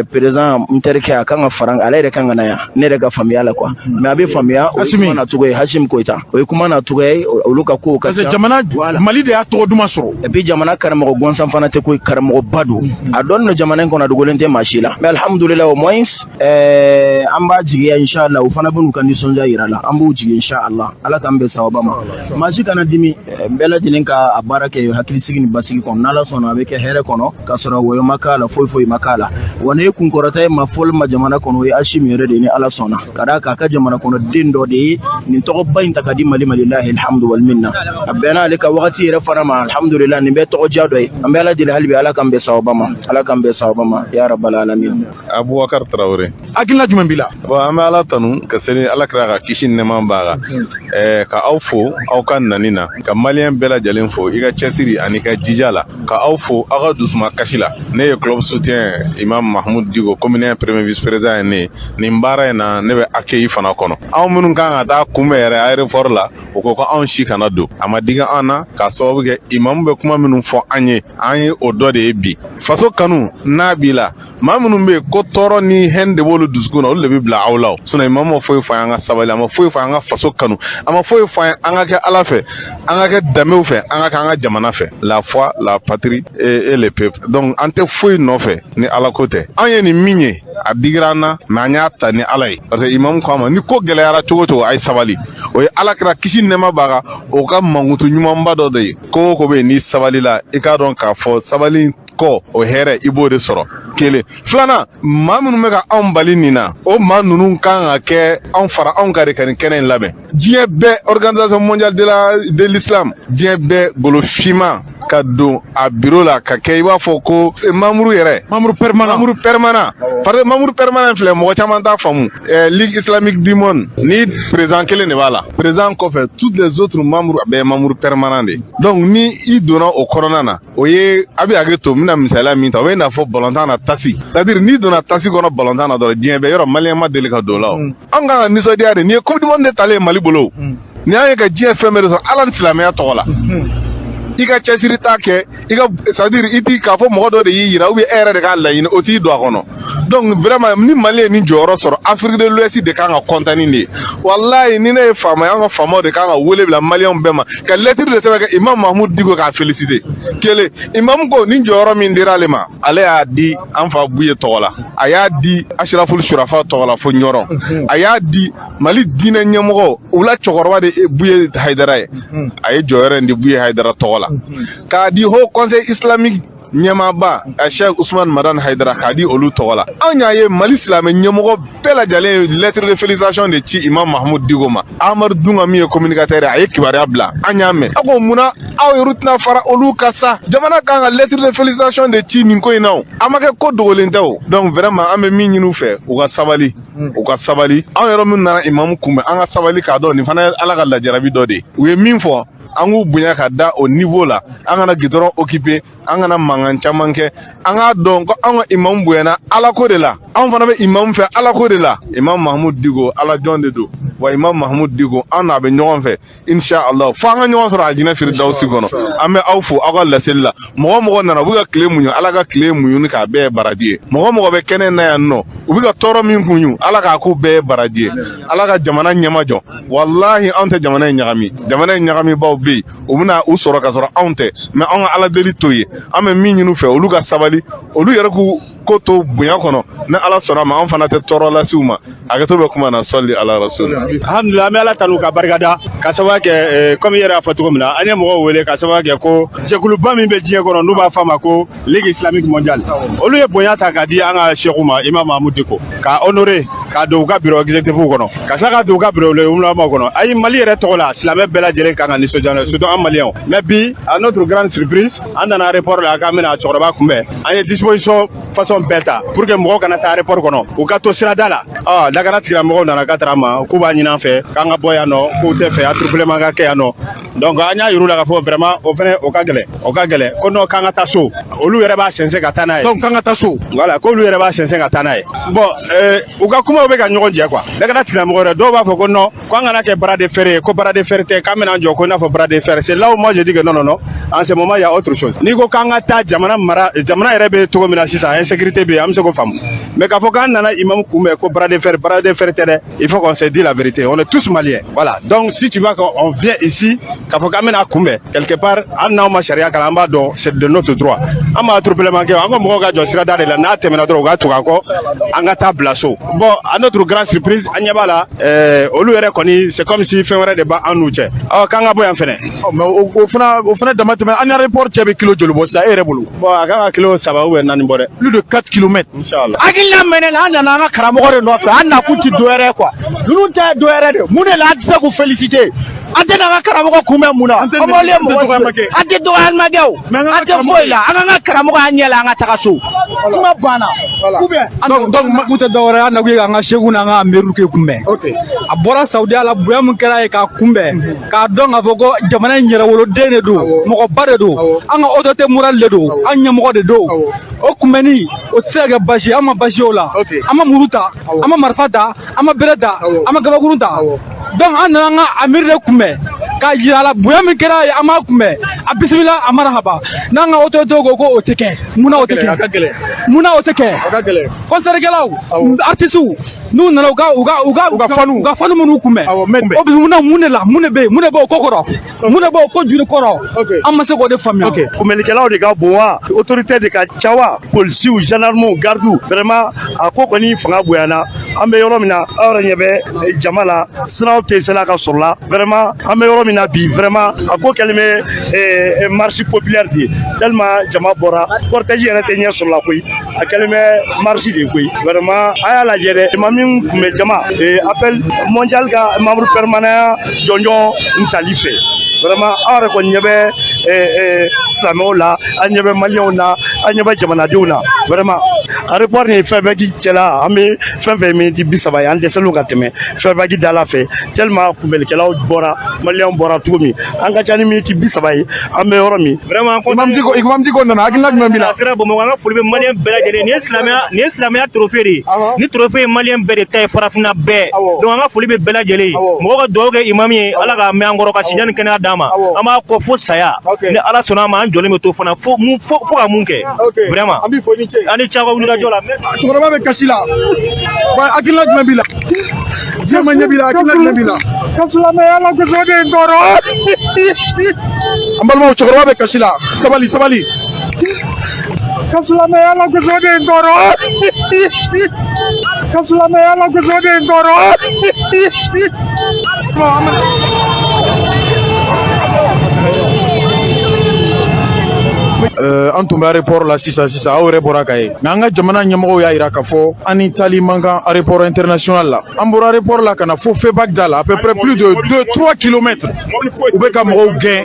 président, n terikɛ, a kan ka fara, ale yɛrɛ kan ka na yan, ne yɛrɛ ka faamuya la quoi. Mais a bɛ faamuya, o ye kuma nacogo ye. Assimi Goïta, o ye kuma nacogo ye, olu ka kow ka parce que jamana Mali de y'a tɔgɔ duman sɔrɔ. Et puis jamana karamɔgɔ gansan fana tɛ koyi, karamɔgɔba don, a dɔnnen don jamana in kɔnɔ, a dogolen tɛ maa si la. Mais alhamdulilayi, au moins an b'a jigiya, inshallah, u fana bɛ n'u ka nisɔndiya yira la. An b'u jigi, inshallah. Ala k'an bɛn sababa ma. Maa si kana dimi, bɛɛ lajɛlen ka a baara kɛ hakilisigi ni basigi kɔnɔ. N'Ala sɔnna, a bɛ kɛ hɛrɛ kɔnɔ, k'a sɔrɔ wɔyɔ ma k'a la, foyi foyi ma k'a la. Wa ne ye kunkɔrɔta ye ma fɔli ma jamana kɔnɔ, o ye Assimi yɛrɛ de ye, ni Ala sɔnna, ka d'a kan a ka jamana kɔnɔ den dɔ de ye nin tɔgɔba in ta ka di Mali ma. Lillahi alhamdu wal minna. A bɛnna ale ka wagati yɛrɛ fana ma. Alhamdulillah, nin bɛɛ tɔgɔdiya dɔ ye. An bɛ Ala deli hali bi, Ala k'an bɛn sababa ma, Ala k'an bɛn sababa ma, ya rabbal alamin. Abubakar Tarawele. Hakilina jumɛn b'i la? Bon, an bɛ Ala tanu ka seli Ala kira ka kisi ni nɛɛma b'a kan, ka aw fo aw ka nani na, ka maliyɛn bɛɛ lajɛlen fo i ka cɛsiri ani ka jija la, ka aw fo aw ka dusuma kasi la. Ne ye club soutien Imam Mahmoud Dicko commune premier vice président ye. Ne nin baara in na, ne bɛ accueil fana kɔnɔ. Anw minnu kan ka taa kunbɛn yɛrɛ aéroport la, o ko ko anw si kana don. A ma digi an na, k'a sababu kɛ imamu bɛ kuma minnu fɔ an ye, an ye o dɔ de ye bi. Faso kanu n'a b'i la, maa minnu bɛ yen ko tɔɔrɔ ni hɛn de b'olu dusukun na, olu de bɛ bila aw la. O sinon imamu ma foyi fɔ an ka sabali, a ma foyi fɔ an ka faso kanu, a ma foyi fɔ an ka kɛ Ala fɛ, an ka kɛ danbew fɛ, an ka kɛ an ka jamana fɛ. La foi, la patrie et le peuple. Donc an tɛ foyi nɔfɛ ni Ala ko tɛ. An ye nin min ye, a digira an na, mais an y'a ta ni Ala ye, parce que imam ko an ma ni ko gɛlɛyara cogo o cogo, a ye sabali. O ye Ala kira, kisi nɛɛma b'a kan, o ka mankutu ɲumanba dɔ de ye. Ko o ko bɛ yen, n'i sabalila, i k'a dɔn k'a fɔ sabali kɔ, o hɛrɛ, i b'o de sɔrɔ. Kelen filanan, maa minnu bɛ ka anw bali nin na, o maa ninnu kan ka kɛ anw fara anw ka de ka nin kɛnɛ in labɛn. Diɲɛ bɛɛ, Organisation mondiale de l'islam, diɲɛ bɛɛ golo finman ka don a bureau la ka kɛ i b'a fɔ ko membre yɛrɛ. Membre permanent. Membre permanent, parce que membre permanent filɛ, mɔgɔ caman t'a faamu. Ligue islamique du monde ni président kelen de b'a la. Président kɔfɛ, toutes les autres membres bɛɛ ye membre permanent de. Donc ni i donna o kɔnɔna na, o ye a bɛ hakɛ to, n bɛna misaliya min ta, o bɛ n'a fɔ balontan na, tasi, c'est à dire n'i donna tasi kɔnɔ balontan na dɔrɔn, diɲɛ bɛɛ yɔrɔ maliyɛn ma deli ka don o la. O an kan ka nisɔndiya de. Nin ye Coupe du monde de talen ye Mali bolo. Nin y'an ye ka diɲɛ fɛn bɛɛ de sɔrɔ Ala ni silamɛya tɔgɔ la. I ka cɛsiri t'a kɛ, i ka, c'est à dire i ti k'a fɔ mɔgɔ dɔ de y'i yira ou bien e yɛrɛ de k'a laɲini, o t'i don a kɔnɔ. Donc vraiment, ni Mali ye nin jɔyɔrɔ sɔrɔ, Afrique de l'Ouest de kan ka content de ye. Walayi, ni ne ye faama ye, an ka faamaw de kan ka wele bila maliyɛnw bɛɛ ma ka lettre de sɛbɛn ka imam Mahmoud Dicko k'a féliciter. Kelen, imam ko nin jɔyɔrɔ min dira ale ma, ale y'a di an fa Buye tɔgɔ la, a y'a di Ashraful Shurafa tɔgɔ la fo Ɲɔrɔ, a y'a di Mali diinɛ ɲɛmɔgɔ u la cɛkɔrɔba de ye Buye Hayidara ye, a ye jɔyɔrɔ in di Buye Hayidara tɔgɔ la, k'a di Haut Conseil islamique ɲɛmaaba a Cheikh Ousmane Madani Haidara, k'a di olu tɔgɔ la. Anw y'a ye Mali silamɛ ɲɛmɔgɔ bɛɛ lajɛlen ye lettre de félicitation de ci imam Mahmoud Dicko ma. Amadu Dunga min ye communicateur ye, a ye kibaruya bila, an y'a mɛn. A ko munna aw yɛrɛ tɛna fara olu kan sa? Jamana kan ka lettre de félicitation de ci nin ko in na. O a ma kɛ ko dogolen tɛ. O donc vraiment, an bɛ min ɲini u fɛ, u ka sabali, u ka sabali. Anw yɛrɛ min nana imamu kunbɛn, an ka sabali k'a dɔn nin fana ye Ala ka lajarabi dɔ de ye. U ye min fɔ, an k'u bonya ka da o niveau la. An kana goudron occuper, an kana mankan caman kɛ. An k'a dɔn ko an ka imamu bonyana Ala ko de la, anw fana bɛ imamu fɛ Ala ko de la. Imam Mahmoud Dicko, Ala jɔn de don wa. Imam Mahmoud Dicko, an n'a bɛ ɲɔgɔn fɛ, insha Allah, fo an ka ɲɔgɔn sɔrɔ alijinɛ firidawusi kɔnɔ. An bɛ aw fo aw ka laseli la. Mɔgɔ o mɔgɔ nana, u bɛ ka tile muɲu, Ala ka tile muɲu k'a bɛɛ ye baraji ye. Mɔgɔ o mɔgɔ bɛ kɛnɛ na yan nɔ, u bɛ ka tɔɔrɔ min kuɲu, Ala k'a k'u bɛɛ ye baraji ye. Ala ka jamana ɲɛmajɔ. Walahi, anw tɛ jamana in ɲagami. Jamana in ɲagamibaw bɛ yen, u bɛna u sɔrɔ ka sɔrɔ anw tɛ, mais anw ka Ala deli to ye. An bɛ min ɲini u fɛ, olu ka sabali, olu yɛrɛ k'u ko to bonya kɔnɔ. Ni Ala sɔnna ma, an fana tɛ tɔɔrɔ lase u ma. Hakɛto bɛ kuma na. Sɔli ala rasul. Alhamdulilah, an bɛ Ala tanu ka barikada ka sababu kɛ komi i yɛrɛ y'a fɔ cogo min na, an ye mɔgɔw wele ka sababu kɛ ko jɛkuluba min bɛ diɲɛ kɔnɔ, n'u b'a fɔ a ma ko Ligue islamique mondiale, olu ye bonya ta k'a di an ka seku ma, imam Mahmoud Dicko, k'a honoré, k'a don u ka bureau exécutif kɔnɔ, ka tila ka don u ka bureau ulama kɔnɔ. Ayi, Mali yɛrɛ tɔgɔ la, silamɛ bɛɛ lajɛlen kan ka nisɔndiya n'a ye, surtout an maliyɛnw. Mais bi, à notre grande surprise, an nana aéroport la k'an bɛna cɛkɔrɔba kunbɛn. An ye disposition façon bɛɛ ta pour que mɔgɔw kana taa aéroport kɔnɔ, u ka to sirada la. Ɔ lakana tigilamɔgɔw nana ka taara ma k'u b'a ɲini an fɛ k'an ka bɔ yan nɔ, k'u tɛ fɛ attroupement ka kɛ yan nɔ. Donc an y'a yir'u la k'a fɔ vraiment o fɛnɛ o ka gɛlɛn, o ka gɛlɛn, ko non, k'an ka taa so, olu yɛrɛ b'a sɛnsɛn ka taa n'a ye. Donc k'an ka taa so. Voilà, k'olu yɛrɛ b'a sɛnsɛn ka taa n'a ye. Bon, u ka kumaw bɛ ka ɲɔgɔn jɛ quoi. Lakana tigilamɔgɔ yɛrɛ dɔw b'a fɔ ko non, ko an kana kɛ bras de fer ye, ko bras de fer tɛ, k'an bɛna jɔ ko i n'a fɔ bras de fer. C'est là où moi je dis que non, non, non, en ce moment il y a autre chose. N'i ko k'an ka taa jamana mara, jamana yɛrɛ bɛ cogo min na sisan, insécurité bɛ yen, an bɛ se k'o faamu. Mais k'a fɔ k'an nana imam kunbɛn ko bras de fer, bras de fer tɛ dɛ. Il faut qu'on se dise la vérité, on est tous maliens. Voilà, donc si tu vois qu'on vient ici k'a fɔ k'an bɛna kunbɛn quelque part, hali n'anw ma sariya kalan, an b'a dɔn c'est de notre droit. An b'a attroupement kɛ, an ka mɔgɔw ka jɔ sirada de la, n'a tɛmɛna dɔrɔn, u ka tugu a kɔ, an ka taa bila so. Bon, à notre grande surprise, an ɲɛ b'a la, olu yɛrɛ kɔni, c'est comme si fɛn wɛrɛ de b'an n'u cɛ. Ɔ k'an ka bɔ yan fɛnɛ. Mais o fana dama tɛmɛ, an ni aéroport cɛ bɛ kilo joli bɔ sisan e yɛrɛ bolo? Bon, a kan ka kilo 3 ou bien 4 bɔ dɛ. Plus de 4 kilomètres. Inchallah. Hakilina mɛnɛ la, an nana an ka karamɔgɔ de nɔfɛ. An nakun ti dɔ wɛrɛ ye quoi. Ninnu ta ye dɔ wɛrɛ de. Mun de la an tɛ se k'u féliciter? An tɛ n'an ka karamɔgɔ kunbɛn mun na? An tɛ An b'olu ye mɔgɔ dɔgɔyama kɛ. An tɛ dɔgɔyalima kɛ o. Mais an ka An tɛ foyi la. An k'an ka karamɔgɔ y'an ɲɛ la, an ka taga so. Kuma banna ou bien. Donc Kun tɛ dɔwɛrɛ ye, an nakun ye k'an ka seku n'an ka amiru ke kunbɛn. A bɔra Saudiya la, bonya min kɛra ye k'a kunbɛn, k'a dɔn k'a fɔ ko jamana in yɛrɛwoloden de don, mɔgɔba de don, an ka autorité morale de don, an ɲɛmɔgɔ de don. O kunbɛnni, o tɛ se ka kɛ basi ye. An ma basi o la. An ma muru ta, an ma marifa ta, an ma bere ta, an ma gabakurun ta. Donc an nana an ka amiri de kunbɛn. K'a jira a la bonya min kɛra a ye, an b'a kunbɛn, a bisimila, a marahaba. N'an ka autorité ko ko o tɛ kɛ, munna o tɛ kɛ? Munna o tɛ kɛ? Concertkɛlaw, artistes, n'u nana, u ka u ka fanu minnu kunbɛn, o bɛ munna? Mun de la? Mun de bɛ yen? Mun de b'o ko kɔrɔ? Mun de b'o ko juru kɔrɔ? An ma se k'o de faamuya. Kunbɛnlikɛlaw de ka bon wa, autorité de ka ca wa, polisiw, gendarmew, gardiw, vraiment a ko kɔni fanga bonyana. An bɛ yɔrɔ min na, aw yɛrɛ ɲɛ bɛ jama la, siraw tɛ sela ka sɔrɔ la. Vraiment, an bɛ yɔrɔ min na bi, vraiment a ko kɛlen bɛ marche populaire de ye, tellement jama bɔra, cortège yɛrɛ tɛ ɲɛ sɔrɔ la koyi, a kɛlen bɛ marche de ye koyi. Vraiment, a y'a lajɛ dɛ, jama min kun bɛ jama appel mondial ka membre permanent jɔnjɔn n tali fɛ. Vraiment, aw yɛrɛ kɔni ɲɛ bɛ silamɛw la, an ɲɛ bɛ maliyɛnw na, an ɲɛ bɛ jamanadenw na. Vraiment, aéroport ni fɛn bɛɛ cɛla, an bɛ fɛn fɛn miniti 30 ye, an dɛsɛlen ka tɛmɛ Fairback da la fɛ, tellement kunbɛlikɛlaw bɔra, maliyɛnw bɔra cogo min, an ka ca ni miniti 30 ye, an bɛ yɔrɔ min. Vraiment. Imam Dicko, Imam Dicko nana, hakilina jumɛn b'i la? A sera Bamakɔ, an ka foli bɛ maliyɛn bɛɛ lajɛlen. Nin ye silamɛya trophée de ye. Ni trophée ye maliyɛn bɛɛ de ta ye, farafinna bɛɛ. Donc an ka foli bɛ bɛɛ lajɛlen ye. Mɔgɔw ka dugawu kɛ imam ye, Ala k'a mɛn an kɔrɔ, ka sijan ni kɛnɛya d'a ma. An b'a kɔ fo saya. Ni Ala sɔnna a ma, an jɔlen bɛ to fana fo mun fo ka mun kɛ. Vraiment. An b'i fo, i ni ce. An ni ce aw ka wulikajɔ la. Cɛkɔrɔba bɛ kasi la. Wa hakilina jumɛn b'i la? Diɲɛ ma ɲɛ b'i la, hakilina jumɛn b'i la? Ka silamɛya la gosi, de ye n tɔɔrɔ. An balimaw, cɛkɔrɔba bɛ kasi la. Sabali, sabali. Ka silamɛya la gosi, de ye n tɔɔrɔ. Ka silamɛya la gosi, de ye n tɔɔrɔ. An tun bɛ aéroport la sisan sisan, aw yɛrɛ bɔra ka ye, nka an ka jamana ɲɛmɔgɔw y'a jira k'a fɔ an ni taali man kan aéroport international la. An bɔra aéroport la ka na fo Febac da la, à peu près plus de 2 3 kilomètres, u bɛ ka mɔgɔw gɛn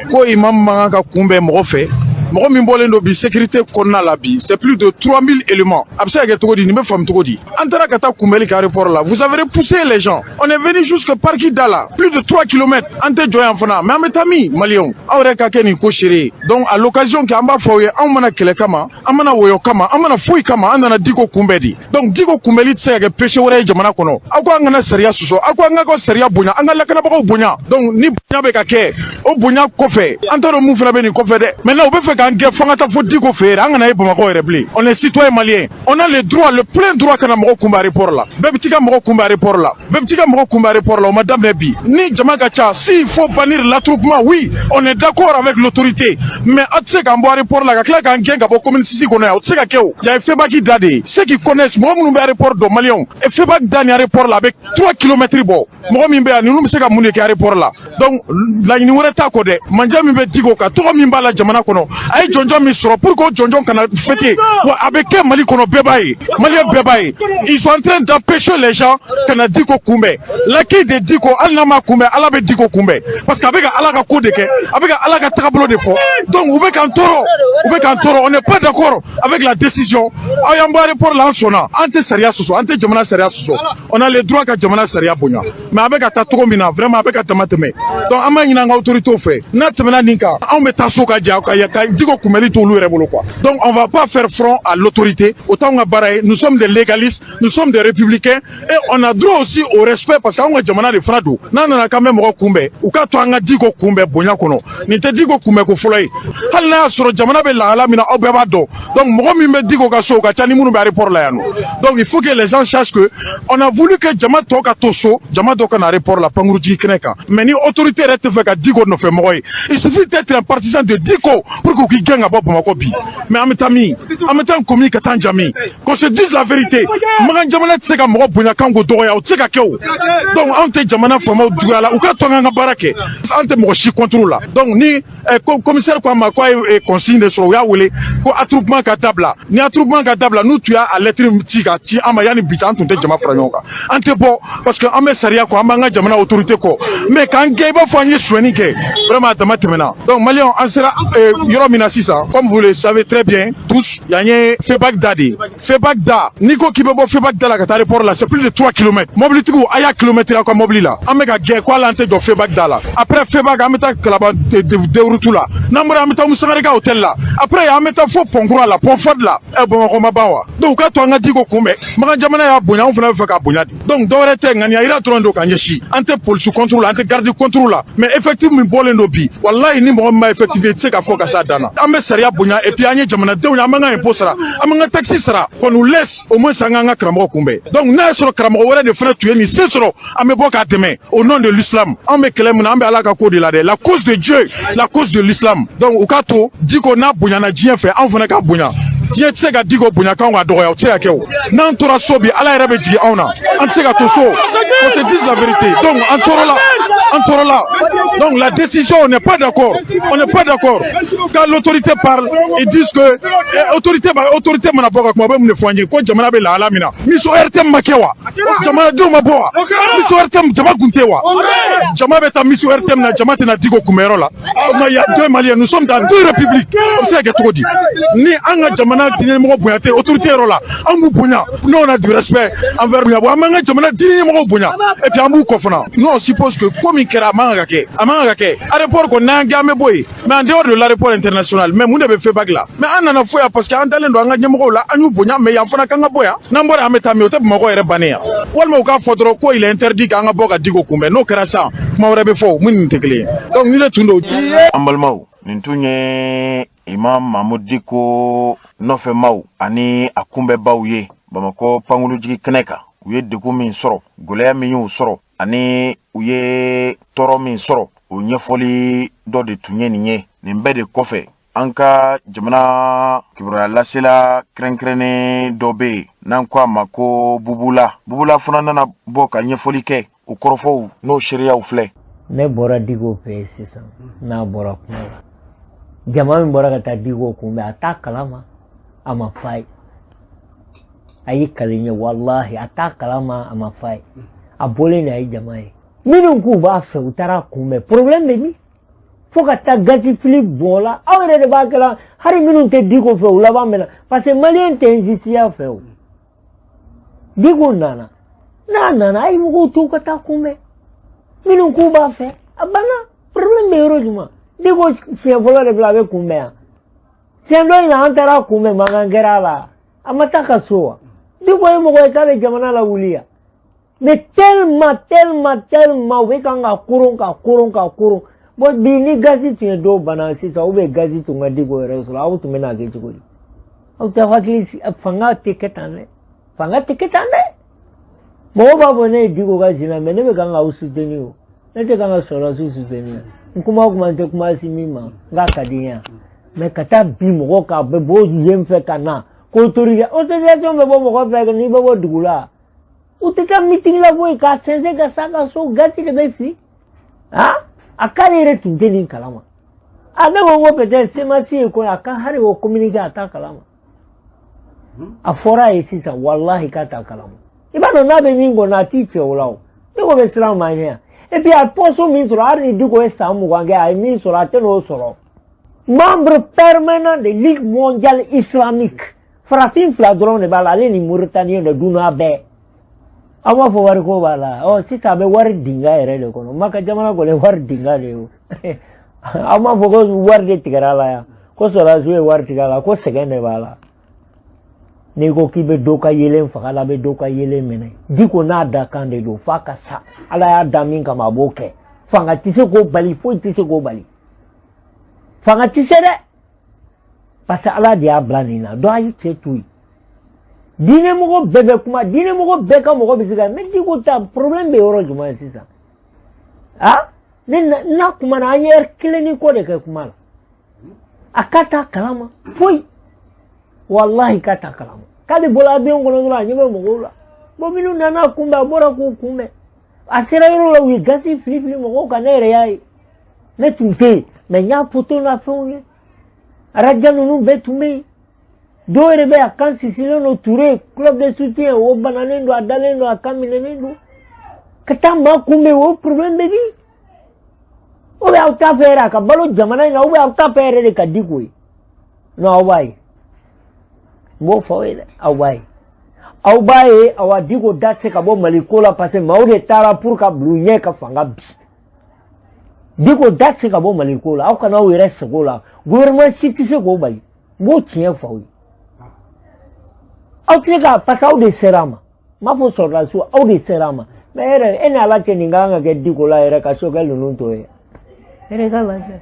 ko imam man kan ka kunbɛn mɔgɔ fɛ. Mɔgɔ min bɔlen don bi sécurité kɔnɔna la bi, c'est plus de 3000 éléments. A bɛ se ka kɛ cogo di? Nin bɛ faamu cogo di? An taara ka taa kunbɛli kɛ aéroport la, vous avez repoussé les gens, on est venu jusque parc da la, plus de 3 kilomètres. An tɛ jɔ yan fana, mais an bɛ taa min? Maliyɛnw, aw yɛrɛ ka kɛ nin ko seere ye. Donc à l'occasion kɛ, an b'a fɔ aw ye, anw mana kɛlɛ kama, an mana wɔyɔ kama, an mana foyi kama, an nana Dicko kunbɛn de. Donc Dicko kunbɛli tɛ se ka kɛ péché wɛrɛ ye jamana kɔnɔ. Aw ko an kana sariya sɔsɔ, aw ko an ka sariya bonya, an ka lakanabagaw bonya. Donc ni bonya bɛ ka kɛ, o bonya kɔfɛ, an t'a dɔn mun fana bɛ nin kɔfɛ dɛ. Maintenant u bɛ fɛ k'an gɛn fo an ka taa fo Dicko fɛ yen, an kana ye Bamakɔ yɛrɛ bilen. On est citoyen malien, on a le droit, le plein droit ka na mɔgɔ kunbɛn aéroport la. Bɛɛ bɛ t'i ka mɔgɔ kunbɛn aéroport la, bɛɛ bɛ t'i ka mɔgɔ kunbɛn aéroport la. O ma daminɛ bi. Ni jama ka ca, s'il faut bannir l'attroupement, oui, on est d'accord avec l'autorité, mais aw tɛ se k'an bɔ aéroport la ka tila k'an gɛn ka bɔ commune 6 kɔnɔ yan, o tɛ se ka kɛ. O yan ye Febac da de ye. Ceux qui connaissent, mɔgɔ minnu bɛ aéroport dɔn, maliyɛnw, Febac da ni aéroport la, a bɛ 3 kilomètres bɔ. Mɔgɔ min bɛ yan, ninnu bɛ se ka mun de kɛ aéroport la? Donc laɲini wɛrɛ t'a kɔ dɛ. Manja min bɛ Dicko kan, tɔgɔ min b'a la jamana kɔnɔ, a ye jɔnjɔn min sɔrɔ pour que o jɔnjɔn kana fêter, wa a bɛ kɛ Mali kɔnɔ, bɛɛ b'a ye, maliyɛn bɛɛ b'a ye. Ils sont en train d'empêcher les gens ka na Dicko kunbɛn. L'accueil de Dicko, hali n'a ma kunbɛn, Ala bɛ Dicko kunbɛn, parce que a bɛ ka Ala ka ko de kɛ, a bɛ ka Ala ka tagabolo de fɔ. Donc u bɛ k'an tɔɔrɔ, u bɛ k'an tɔɔrɔ. On n'est pas d'accord avec la décision. Aw y'an bɔ aéroport la, an sɔnna. An tɛ sariya sɔsɔ, an tɛ jamana sariya sɔsɔ, on a le droit ka jamana sariya bonya, mais a bɛ ka taa cogo min na, vraiment a bɛ ka dama tɛmɛ. Donc an b'a ɲini an ka autorités fɛ, n'a tɛmɛna nin kan, anw bɛ taa so ka ja ka Dicko kunbɛli t'olu yɛrɛ bolo quoi. Donc on va pas faire front à l'autorité, o t'anw ka baara ye. Nous sommes des légalistes, nous sommes des républicains et on a droit aussi au respect, parce que anw ka jamana de fana don. N'a nana k'an bɛ mɔgɔ kunbɛn, u k'a to an ka Dicko kunbɛn bonya kɔnɔ. Nin tɛ Dicko kunbɛn ko fɔlɔ ye, hali n'a y'a sɔrɔ jamana bɛ lahala min na, aw bɛɛ b'a dɔn. Donc mɔgɔ min bɛ Dicko ka so, o ka ca ni minnu bɛ aéroport la yan nɔ. Donc il faut que les gens sachent que on a voulu que jama tɔ ka to so, jama dɔ ka na aéroport la, pankurujigi kɛnɛ kan. Mais ni autorité yɛrɛ tɛ fɛ ka Dicko nɔfɛ mɔgɔ ye, il suffit d'être un partisan de Dicko pour que k'i gɛn ka bɔ Bamakɔ bi. Mais an bɛ taa min? An bɛ taa nkomi ka taa jami? Qu'on se dise la vérité, makan jamana tɛ se ka mɔgɔ bonya kan k'o dɔgɔya, o tɛ se ka kɛ o. Donc anw tɛ jamana faamaw juguya la, u ka to an ka baara kɛ, an tɛ mɔgɔ si contre la. Donc ni commissaire ko an ma ko a ye consigne de sɔrɔ, u y'a wele ko attroupement ka dabila. Ni attroupement ka dabila, n'u tun y'a lettre ci ka ci an ma yanni bi, an tun tɛ jama fara ɲɔgɔn kan, an tɛ bɔ, parce que an bɛ sariya kɔ, an b'an ka jamana autorité kɔ. Mais k'an gɛn i b'a fɔ an ye sonyɛni kɛ, vraiment a dama tɛmɛna. Donc maliyɛnw, an sera yɔrɔ min na sisan, comme vous le savez très bien tous, yan ye Febac da de ye. Febac da, n'i ko k'i bɛ bɔ Febac da la ka taa aéroport la, c'est plus de 3 kilomètres. Mobilitigiw, a y'a kilomètre aw ka mobili la. An bɛ ka gɛn ko hali an tɛ jɔ Febac da la. Après Febac, an bɛ taa Kalaban deux routes la. N'an bɔra, an bɛ taa Musangare ka hôtel la. Après an bɛ taa fo pont kura la, pont Ford la. Ɛ, Bamakɔ ma ban wa? Donc u ka to an ka Dicko kunbɛn. Makan jamana y'a bonya, anw fana bɛ fɛ k'a bonya de. Donc dɔwɛrɛ tɛ, ŋaniya yira dɔrɔn don ka ɲɛsin. An tɛ polisi contre la, an tɛ garde contre la. la, mais effectif min bɔlen don bi, walahi, ni mɔgɔ min ma effectif ye, i tɛ se ka fɔ ka s'a dan na. An bɛ sariya bonya et puis an ye jamanadenw ye, an b'an ka impôt sara, an b'an ka taxe sara, qu'on nous laisse au moins an k'an ka karamɔgɔ kunbɛn. Donc n'a y'a sɔrɔ karamɔgɔ wɛrɛ de fana tun ye nin se sɔrɔ, an bɛ bɔ k'a dɛmɛ au nom de l'islam. An bɛ kɛlɛ min na, an bɛ Ala ka ko de la dɛ, la cause de Dieu, la cause de l'islam. Donc u k'a to Diko n'a bonyana diɲɛ fɛ, anw fana ka bonya. Diɲɛ tɛ se ka Diko bonya k'anw ka dɔgɔya, o tɛ se ka kɛ. O n'an tora so bi, Ala yɛrɛ bɛ jigin anw na. An tɛ se ka to so, qu'on se dise la vérité. Donc an tɔɔrɔla, an tɔɔrɔla. Donc la décision, on n'est pas d'accord, on n'est pas d'accord. Quand l'autorité parle, ils disent que autorité ba autorité mana bɔ ka kuma, a bɛ mun de fɔ an ye? Ko jamana bɛ lahala min na, mission ORTM ma kɛ wa? Jamanadenw ma bɔ wa? Mission ORTM, jama kun tɛ wa? Jama bɛ taa mission ORTM na, jama tɛna Diko kunbɛyɔrɔ la. O tuma, il y a deux Maliens, nous sommes dans deux républiques. O bɛ se ka kɛ cogo di? Ni an ka jamana diinɛmɔgɔ bonya tɛ autorité yɔrɔ la, an b'u bonya. Nous, on a du respect envers bonya, an b'an ka jamana diinɛmɔgɔw bonya et puis an b'u kɔ fana. Nous, on suppose que ko min kɛra, a man kan ka kɛ, a man kan ka kɛ. Aéroport kɔni, n'an kɛ, an bɛ bɔ yen, mais en dehors de l'aéroport international, mais mun de bɛ FEBAC la? Mais an nana fo yan parce que an dalen don an ka ɲɛmɔgɔw la, an y'u bonya. Mais yan fana k'an ka bɔ yan, n'an bɔra, an bɛ taa min? O tɛ Bamakɔ yɛrɛ bannen yan? Walima u k'a fɔ dɔrɔn ko il est interdit k'an ka bɔ ka Diko kunbɛn. N'o kɛra sisan, kuma wɛrɛ bɛ fɔ min nin tɛ kelen ye. Donc ni de tun don. An balimaw, nin tun ye Imam Mahmoud Diko nɔfɛmaw ani a kunbɛbaw ye Bamakɔ pankurujigi kɛnɛ kan. U ye degun min sɔrɔ, gwɛlɛya min y'u sɔrɔ, ani u ye tɔɔrɔ min sɔrɔ, o ɲɛfɔli dɔ de tun ye nin ye. Nin bɛɛ de kɔfɛ, an ka jamana kibaruya lasela kɛrɛnkɛrɛnnen dɔ bɛ yen n'an ko a ma ko Bubula. Bubula fana nana bɔ ka ɲɛfɔli kɛ. O kɔrɔfɔw n'o seereyaw filɛ. Ne bɔra Diko fɛ yen sisan. N'a bɔra kuma la, jama min bɔra ka taa Diko kunbɛn, a t'a kalama, a ma f'a ye. A y'i kali ɲɛ, walahi, a t'a kalama, a ma f'a ye. A bɔlen de, a ye jama ye minnu k'u b'a fɛ, u taara kunbɛn. Problème bɛ min? Fo ka taa gazi fili bɔn la. Aw yɛrɛ de b'a kɛla. Hali minnu tɛ Diko fɛ, u laban bɛ na, parce que Malien tɛ injustice fɛ. O Diko nana, n'a nana, a ye mɔgɔw to ka taa kunbɛn minnu k'u b'a fɛ, a banna. Problème bɛ yɔrɔ jumɛn? Diko siɲɛ fɔlɔ de bila a bɛ kunbɛn yan. Siɲɛ dɔ in na, an taara kunbɛn, mankan kɛra a la, a ma taa ka so wa? Diko ye mɔgɔ ye k'a bɛ jamana lawuli yan, mais tellement, tellement, tellement u bɛ kan ka koron, ka koron, ka koron. Bon, bi ni gazi tun ye dɔw bana sisan, ou bien gazi tun ka Diko yɛrɛ sɔrɔ, aw tun bɛ n'a kɛ cogo di? Aw tɛ hakili. Fanga tɛ kɛ tan dɛ, fanga tɛ kɛ tan dɛ. Mɔgɔw b'a fɔ ne ye Diko ka zina, mais ne bɛ kan k'aw soutenir. O ne tɛ kan ka sɔrɔdasiw soutenir. N kuma o kuma, n tɛ kuma si min ma n k'a ka di n ye, mais ka taa bin mɔgɔw kan, a bɛ bɔ yen fɛ ka na ko autorisation bɛ bɔ mɔgɔ fɛ n'i bɛ bɔ dugu la. U tɛ taa meeting la foyi k'a sɛnsɛn ka s'a ka so, gazi de bɛ fili. Ah, a k'ale yɛrɛ tun tɛ nin kalama. A ne ko ko peut-être CMAS ye ko a ka hali o communiqué, a t'a kalama. A fɔra a ye sisan, walahi, k'a t'a kalama. I b'a dɔn n'a bɛ min kɔnɔ, a t'i cɛ o la. O Diko bɛ siran maa ɲɛ yan. Et puis a poste min sɔrɔ, hali ni Diko ye san 20 kɛ, a ye min sɔrɔ, a tɛ n'o sɔrɔ. Membre permanent de Ligue mondiale islamique, farafin fila dɔrɔn de b'a la, ale ni Mauritanien de dunna bɛɛ. Aw b'a fɔ wariko b'a la. Ɔ sisan a bɛ wari dinga yɛrɛ de kɔnɔ. Maka jamana kɔni ye wari dinga de ye. O aw m'a fɔ ko wari de tigɛra a la yan, ko sɔrɔdasiw ye wari tigɛ a la, ko sɛgɛn de b'a la. N'i ko k'i bɛ dɔ ka yelen faga la, a bɛ dɔ ka yelen minɛ. Diko n'a da kan de don f'a ka sa. Ala y'a da min kama, a b'o kɛ. Fanga tɛ se k'o bali, foyi tɛ se k'o bali, fanga tɛ se dɛ, parce que Ala de y'a bila nin na. Donc a ye cɛ to yen. Diinɛmɔgɔ bɛɛ bɛ kuma, diinɛmɔgɔ bɛɛ ka mɔgɔ bɛ se ka, mais Diko ta problème bɛ yɔrɔ jumɛn sisan? Ah, ne n'a kumana, an ye heure kelen ni kɔ de kɛ kuma la. A ka t'a kalama foyi, walahi, k'a t'a kalama. K'ale bɔra avion kɔnɔ dɔrɔn, a ɲɛ bɛ mɔgɔw la. Bon, minnu nana kunbɛn, a bɔra k'u kunbɛn. A sera yɔrɔ la, u ye gazi fili fili mɔgɔw kan. Ne yɛrɛ y'a ye, ne tun tɛ yen, mais n y'a photo n'a fɛnw ye. Araja ninnu bɛɛ tun bɛ yen. Dɔw yɛrɛ bɛ a kan sisilen don. Ture club de soutien, o bananen don, a dalen don, a kan minɛnen don ka taa maa kunbɛn. O problème bɛ min? Ou bien aw t'a fɛ yɛrɛ a ka balo jamana in na, ou bien aw t'a fɛ yɛrɛ de ka Diko ye? Non, aw b'a ye, n b'o fɔ aw ye dɛ, aw b'a ye, aw b'a ye. Awa, Diko da tɛ se ka bɔ Mali ko la, parce que maaw de taara pour ka bila u ɲɛ ka fanga bi. Diko da tɛ se ka bɔ Mali ko la. Aw kana aw yɛrɛ sɛgɛn o la. Gouvernement si tɛ se k'o bali. N b'o tiɲɛ fɔ aw ye. Aw tɛ se ka, parce que aw de sera a ma. N m'a fɔ sɔrɔdasiw, aw de sera a ma. Mais yɛrɛ, e ni Ala cɛ, nin ka kan ka kɛ Diko la yɛrɛ ka Choguel ninnu to yen. Yɛrɛ ka lajɛ,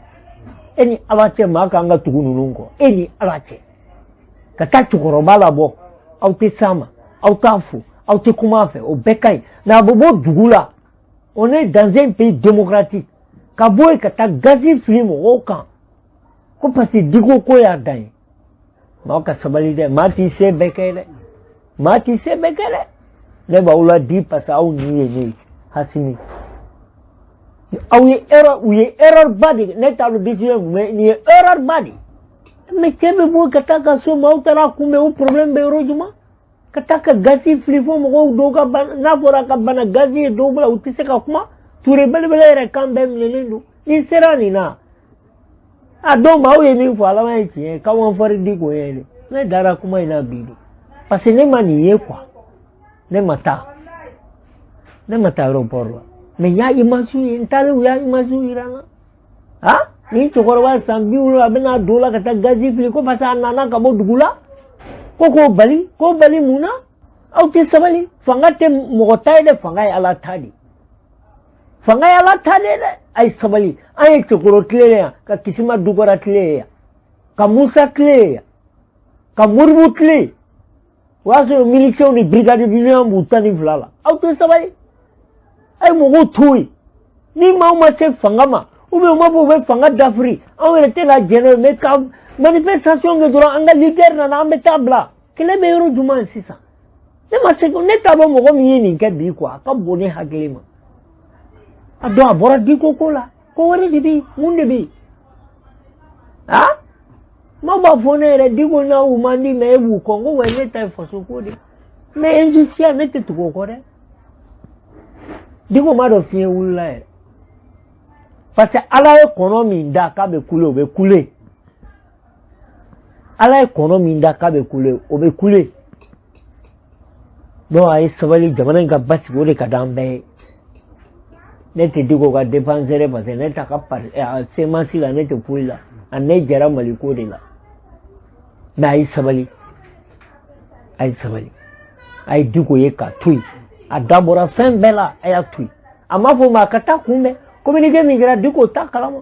e ni Ala cɛ, maa kan ka tugu ninnu kɔ. E ni Ala cɛ, ka taa cɛkɔrɔba labɔ, aw tɛ s'a ma, aw t'a fo, aw tɛ kuma a fɛ, o bɛɛ ka ɲi. Mais a bɛ bɔ dugu la, on est dans un pays démocratique, ka bɔ yen ka taa gazi fili mɔgɔw kan ko parce que Diko ko y'a dan ye. Maaw ka sabali dɛ, maa t'i se bɛɛ kɛ dɛ, maa t'i se bɛɛ kɛ dɛ. Ne b'aw ladi parce que aw ni ye ne ye. Hasimi, aw ye erreur, u ye erreur ba de. Ne t'a dɔn décision kun bɛ nin ye erreur ba de. Mais cɛ bɛ bɔ ka taa ka so, maaw taara kunbɛn, o problème bɛ yɔrɔ jumɛn? Ka taa ka gazi fili fo mɔgɔw dɔw ka bana, n'a fɔra ka bana gazi ye dɔw bolo, u tɛ se ka kuma. Ture belebele yɛrɛ kan bɛɛ minɛnen don. Ni sera nin na, a dɔw maaw ye min fɔ, a laban ye tiɲɛ ye, k'aw fari Diko ye dɛ. Ne dara kuma in na bi de parce que ne ma nin ye quoi. Ne ma taa, ne ma taa aéroport la, mais n y'a image ye, n taalen u y'a image yira n na. Ah, ni cɛkɔrɔba san 70 bɛna don la ka taa gazi fili ko parce que a nana ka bɔ dugu la, ko k'o bali, k'o bali mun na? Aw tɛ sabali. Fanga tɛ mɔgɔ ta ye dɛ, fanga ye Ala ta de, fanga ye Ala ta de dɛ. A ye sabali. An ye cɛkɔrɔ tile ye yan, ka Kisima Dukara tile ye yan, ka Musa tile ye yan, ka Moribo tile ye. O y'a sɔrɔ milisiɲɛw ni brigade vigilant b'u 12 la. Aw tɛ sabali, a ye mɔgɔw to yen. Ni maaw ma se fanga ma, ou bien u ma fɔ u bɛ fanga dafiri, anw yɛrɛ tɛ na jɛn n'o ye. Mais ka manifestation kɛ dɔrɔn, an ka leader nana, an bɛ taa bila. Kɛlɛ bɛ yɔrɔ jumɛn sisan? Ne ma se, ne t'a dɔn mɔgɔ min ye nin kɛ bi quoi. A ka bon ne hakili ma. A dɔn a bɔra Diko ko la, ko wɛrɛ de bɛ yen. Mun de bɛ yen? Ah, ma b'a fɔ ne yɛrɛ Diko n'a u man di, mais e b'u kɔ. N ko wa, ne ta ye faso ko de, mais injustice, ne tɛ tugu o kɔ dɛ. Diko ma dɔn fiɲɛ wulila yɛrɛ parce que Ala ye kɔnɔ min da k'a bɛ kule, o bɛ kule. Ala ye kɔnɔ min da k'a bɛ kule, o bɛ kule. Donc a ye sabali, jamana in ka basigi, o de ka d'an bɛɛ ye. Ne tɛ Diko ka défenseur parce que ne t'a ka parti CMAS la, ne tɛ foyi la, a ne jɛra Mali ko de la. Mais a ye sabali, a ye sabali, a ye Diko ye k'a to yen. A dabɔra fɛn bɛɛ la, a y'a to yen. A ma fɔ ma a ka taa kunbɛn, communiqué min kɛra, Diko t'a kalama.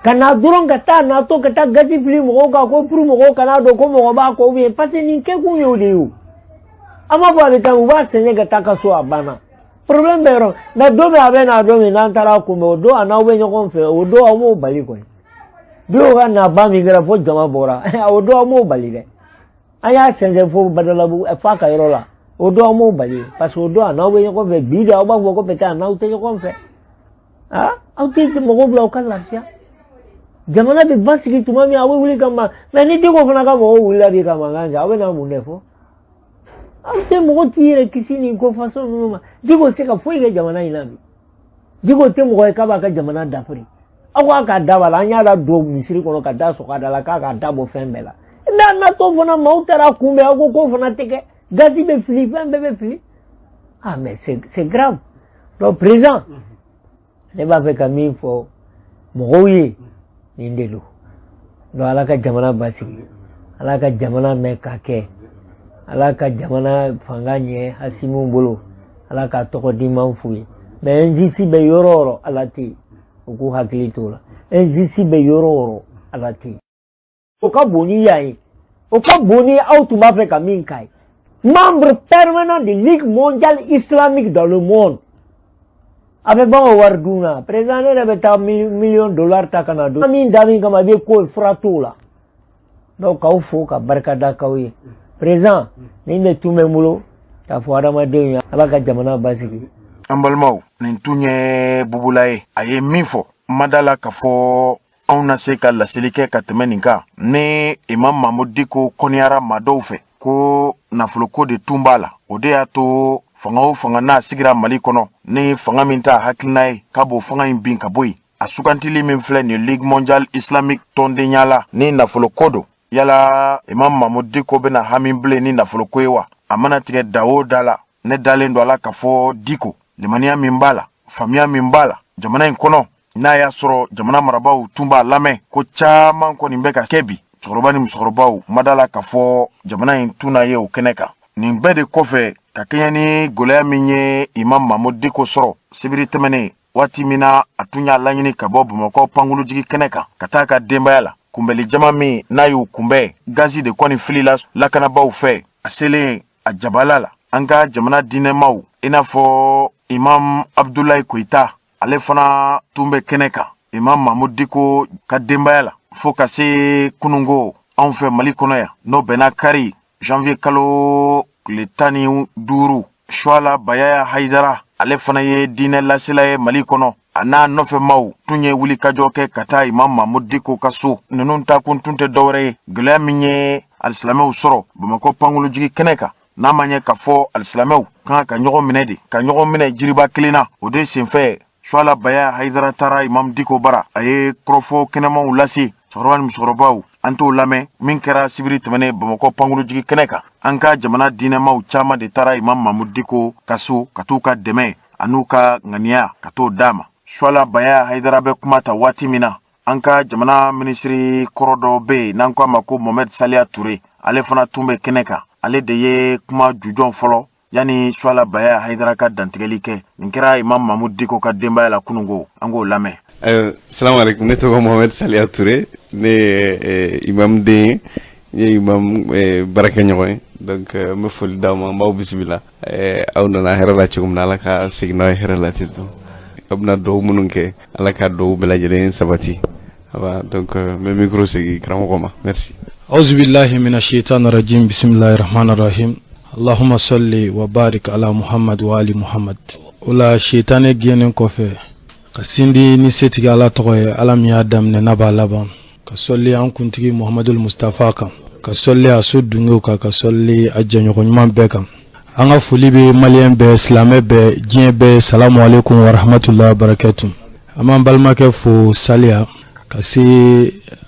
Ka na dɔrɔn ka taa natɔ ka taa gazi fili mɔgɔw kan ko pour mɔgɔw kana dɔn ko mɔgɔ b'a kɔ, ou bien parce que nin kɛkun ye o de ye. O an b'a fɔ a bɛ taa, u b'a sɛgɛn ka taa ka so, a banna, problème bɛ yɔrɔ. Mais don min a bɛ na, don min n'an taara kunbɛn, o don a n'aw bɛ ɲɔgɔn fɛ, o don aw m'o bali kɔni. Dɔw ka naba min kɛra fo jama bɔra, o don aw m'o bali dɛ. An y'a sɛnsɛn fo Badalabugu f'a ka yɔrɔ la, o don aw m'o bali parce que o don a n'aw bɛ ɲɔgɔn fɛ. Bi de aw b'a fɔ ko peut-être a n'aw tɛ ɲɔgɔn fɛ. Ah, aw tɛ mɔgɔw bila u ka lafiya. Jamana bɛ basigi tuma min, aw bɛ wuli ka ma. Mais ni Diko fana ka mɔgɔw wulila bi ka mankan kɛ, aw bɛ na mun de fɔ? Aw tɛ mɔgɔ t'i yɛrɛ kisi nin ko façon ninnu ma. Diko se ka foyi kɛ jamana in na bi. Diko tɛ mɔgɔ ye k'a b'a ka jamana dafiri. Aw k'a ka da b'a la, an y'a la don misiri kɔnɔ ka da sɔgɔ a da la k'a ka da bɔ fɛn bɛɛ la. Mais a natɔ fana, maaw taara kunbɛn, aw ko k'o fana tɛ kɛ, gazi bɛ fili, fɛn bɛɛ bɛ fili. Ah, mais c'est grave. Donc président, ne b'a fɛ ka min fɔ mɔgɔw ye, nin de don. Donc Ala ka jamana basigi, Ala ka jamana mɛn ka kɛ, Ala ka jamana fanga ɲɛ Hasimu bolo, Ala k'a tɔgɔ diman f'u ye. Mais injustice bɛ yɔrɔ o yɔrɔ, Ala tɛ yen, u k'u hakili t'o la. Injustice bɛ yɔrɔ o yɔrɔ, Ala tɛ yen. O ka bon ni yan ye, o ka bon ni aw tun b'a fɛ ka min k'a ye. Membre permanent de Ligue mondiale islamique dans le monde, a bɛ ban o wari dun na. Président, ne yɛrɛ bɛ taa miliyɔn dollar ta ka na don min da min kama, i bɛ ko fura t'o la. Donc k'aw fo ka barika da k'aw ye. Président, nin de tun bɛ n bolo k'a fɔ adamadenw ye. Ala ka jamana basigi. An balimaw, nin tun ye Bubula ye. A ye min fɔ, ma da la k'a fɔ anw na se ka laseli kɛ ka tɛmɛ nin kan. Ni Imam Mamudu Diko kɔniyara maa dɔw fɛ ko nafoloko de tun b'a la, o de y'a to fanga o fanga n'a sigira Mali kɔnɔ, ni fanga min t'a hakilina ye, k'a b'o fanga in bin ka bɔ yen. A sugantili min filɛ nin Ligue mondiale islamique tɔndenya la, ni nafoloko don, yala Imam Mamudu Diko bɛna hami bilen ni nafoloko ye wa? A mana tigɛ da o da la, ne dalen don a la k'a fɔ Diko limaniya min b'a la, faamuya min b'a la jamana in kɔnɔ, n'a y'a sɔrɔ jamana marabaaw tun b'a lamɛn, ko caman kɔni bɛ ka kɛ bi. Cɛkɔrɔba ni musokɔrɔbaw ma da la k'a fɔ jamana in tun na ye o kɛnɛ kan. Nin bɛɛ de kɔfɛ, ka kɛɲɛ ni gɛlɛya min ye Imam Mahmoud Dicko sɔrɔ sibiri tɛmɛnen, waati min na a tun y'a laɲini ka bɔ Bamakɔ pankurunjigi kɛnɛ kan ka taa ka denbaya la, kunbɛli jama min n'a y'u kunbɛn, gazi de kɔni filila lakanabaaw fɛ. A selen a jabala la, an ka jamana diinɛmaw, i n'a fɔ Imam Abdoulaye Koyita, ale fana tun bɛ kɛnɛ kan Imam Mahmoud Dicko ka denbaya la. Fo ka se kunungo, anw fɛ Mali kɔnɔ yan, n'o bɛnna kari janvier kalo tile 15, Suala Bayaya Hayidara, ale fana ye diinɛ lasela ye Mali kɔnɔ, a n'a nɔfɛmaw tun ye wulikajɔ kɛ ka taa Imam Mahmoud Dicko ka so. Ninnu taakun tun tɛ dɔwɛrɛ ye, gɛlɛya min ye alisilamɛw sɔrɔ Bamakɔ pankurunjigi kɛnɛ kan, n'a ma ɲɛ k'a fɔ alisilamɛw kan ka ɲɔgɔn minɛ de, ka ɲɔgɔn minɛ jiriba kelen na. O de senfɛ, Suala Baya Hayidara taara Imam Dicko bara, a ye kɔrɔfɔ kɛnɛmaw lase. Cɛkɔrɔba ni musokɔrɔbaw, an t'o lamɛn. Min kɛra sibiri tɛmɛnen Bamakɔ pankurunjigi kɛnɛ kan, an ka jamana diinɛmaw caman de taara Imam Mahmoud Dicko ka so ka t'u ka dɛmɛ an'u ka ŋaniya ka t'o d'a ma. Suala Baya Hayidara bɛ kuma ta waati min na, an ka jamana minisiri kɔrɔ dɔ bɛ yen n'an ko a ma ko Mohamed Saliya Ture, ale fana tun bɛ kɛnɛ kan. Ale de ye kuma jujɔn fɔlɔ yanni Suala Baya Hayidara ka dantigɛli kɛ. Nin kɛra Imam Mahmoud Dicko ka denbaya la kunungo, an k'o lamɛn. Salamu alaikum. Ne tɔgɔ Mohamed Saliya Ture, ne ye imam den ye, n ye imam baarakɛɲɔgɔn ye. Donc n bɛ foli d'aw ma, n b'aw bisimila. Aw nana hɛrɛ la cogo min na, Ala ka segin n'aw ye hɛrɛ la ten tɔ. Aw bɛna dugawu minnu kɛ, Ala ka dugawu bɛɛ lajɛlen sabati. Aba, donc n bɛ micro segin karamɔgɔ ma. Merci. أعوذ بالله من الشيطان الرجيم. بسم الله الرحمن الرحيم. اللهم صل وبارك على محمد وآل محمد. O la, shetane gɛnnen kɔfɛ, ka sindi ni setigi Ala tɔgɔ ye, Ala min y'a daminɛ n'a b'a laban, ka sɔli an kuntigi Muhamadul Mustafa kan, ka sɔli a so dungew kan, ka sɔli a jɛɲɔgɔn ɲuman bɛɛ kan. An ka foli bɛ maliyɛn bɛɛ, silamɛ bɛɛ, diɲɛ bɛɛ. Salamu aleykum wa rahmatulahi wa barakatu. An b'an balimakɛ fo Saliya, ka se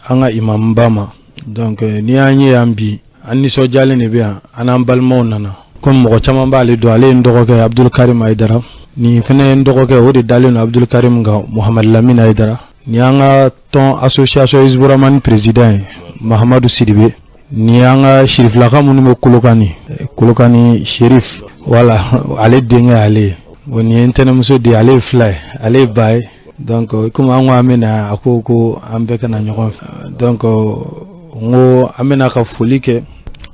an ka imamuba ma. Donc n'i y'an ye yan bi, an nisɔndiyalen de bɛ yan. An n'an balimaw nana. Komi mɔgɔ caman b'ale dɔn, ale ye n dɔgɔkɛ Abdul Karim Hayidara. Nin fana ye n dɔgɔkɛ, o de dalen don Abdul Karim kan, Muhamad Lamine Hayidara. Nin y'an ka tɔn association Hizburamani président ye, Mahamadu Sidibe. Nin y'an ka sirifilaka minnu bɛ Kolokani, Kolokani Sherif, wala ale denkɛ ale ye. Bon, nin ye n tɛnɛmuso de ye, ale ye fila ye, ale ye ba ye. Donc komi an ko an bɛ na, a ko ko an bɛɛ ka na ɲɔgɔn fɛ. Donc n ko an bɛna ka foli kɛ.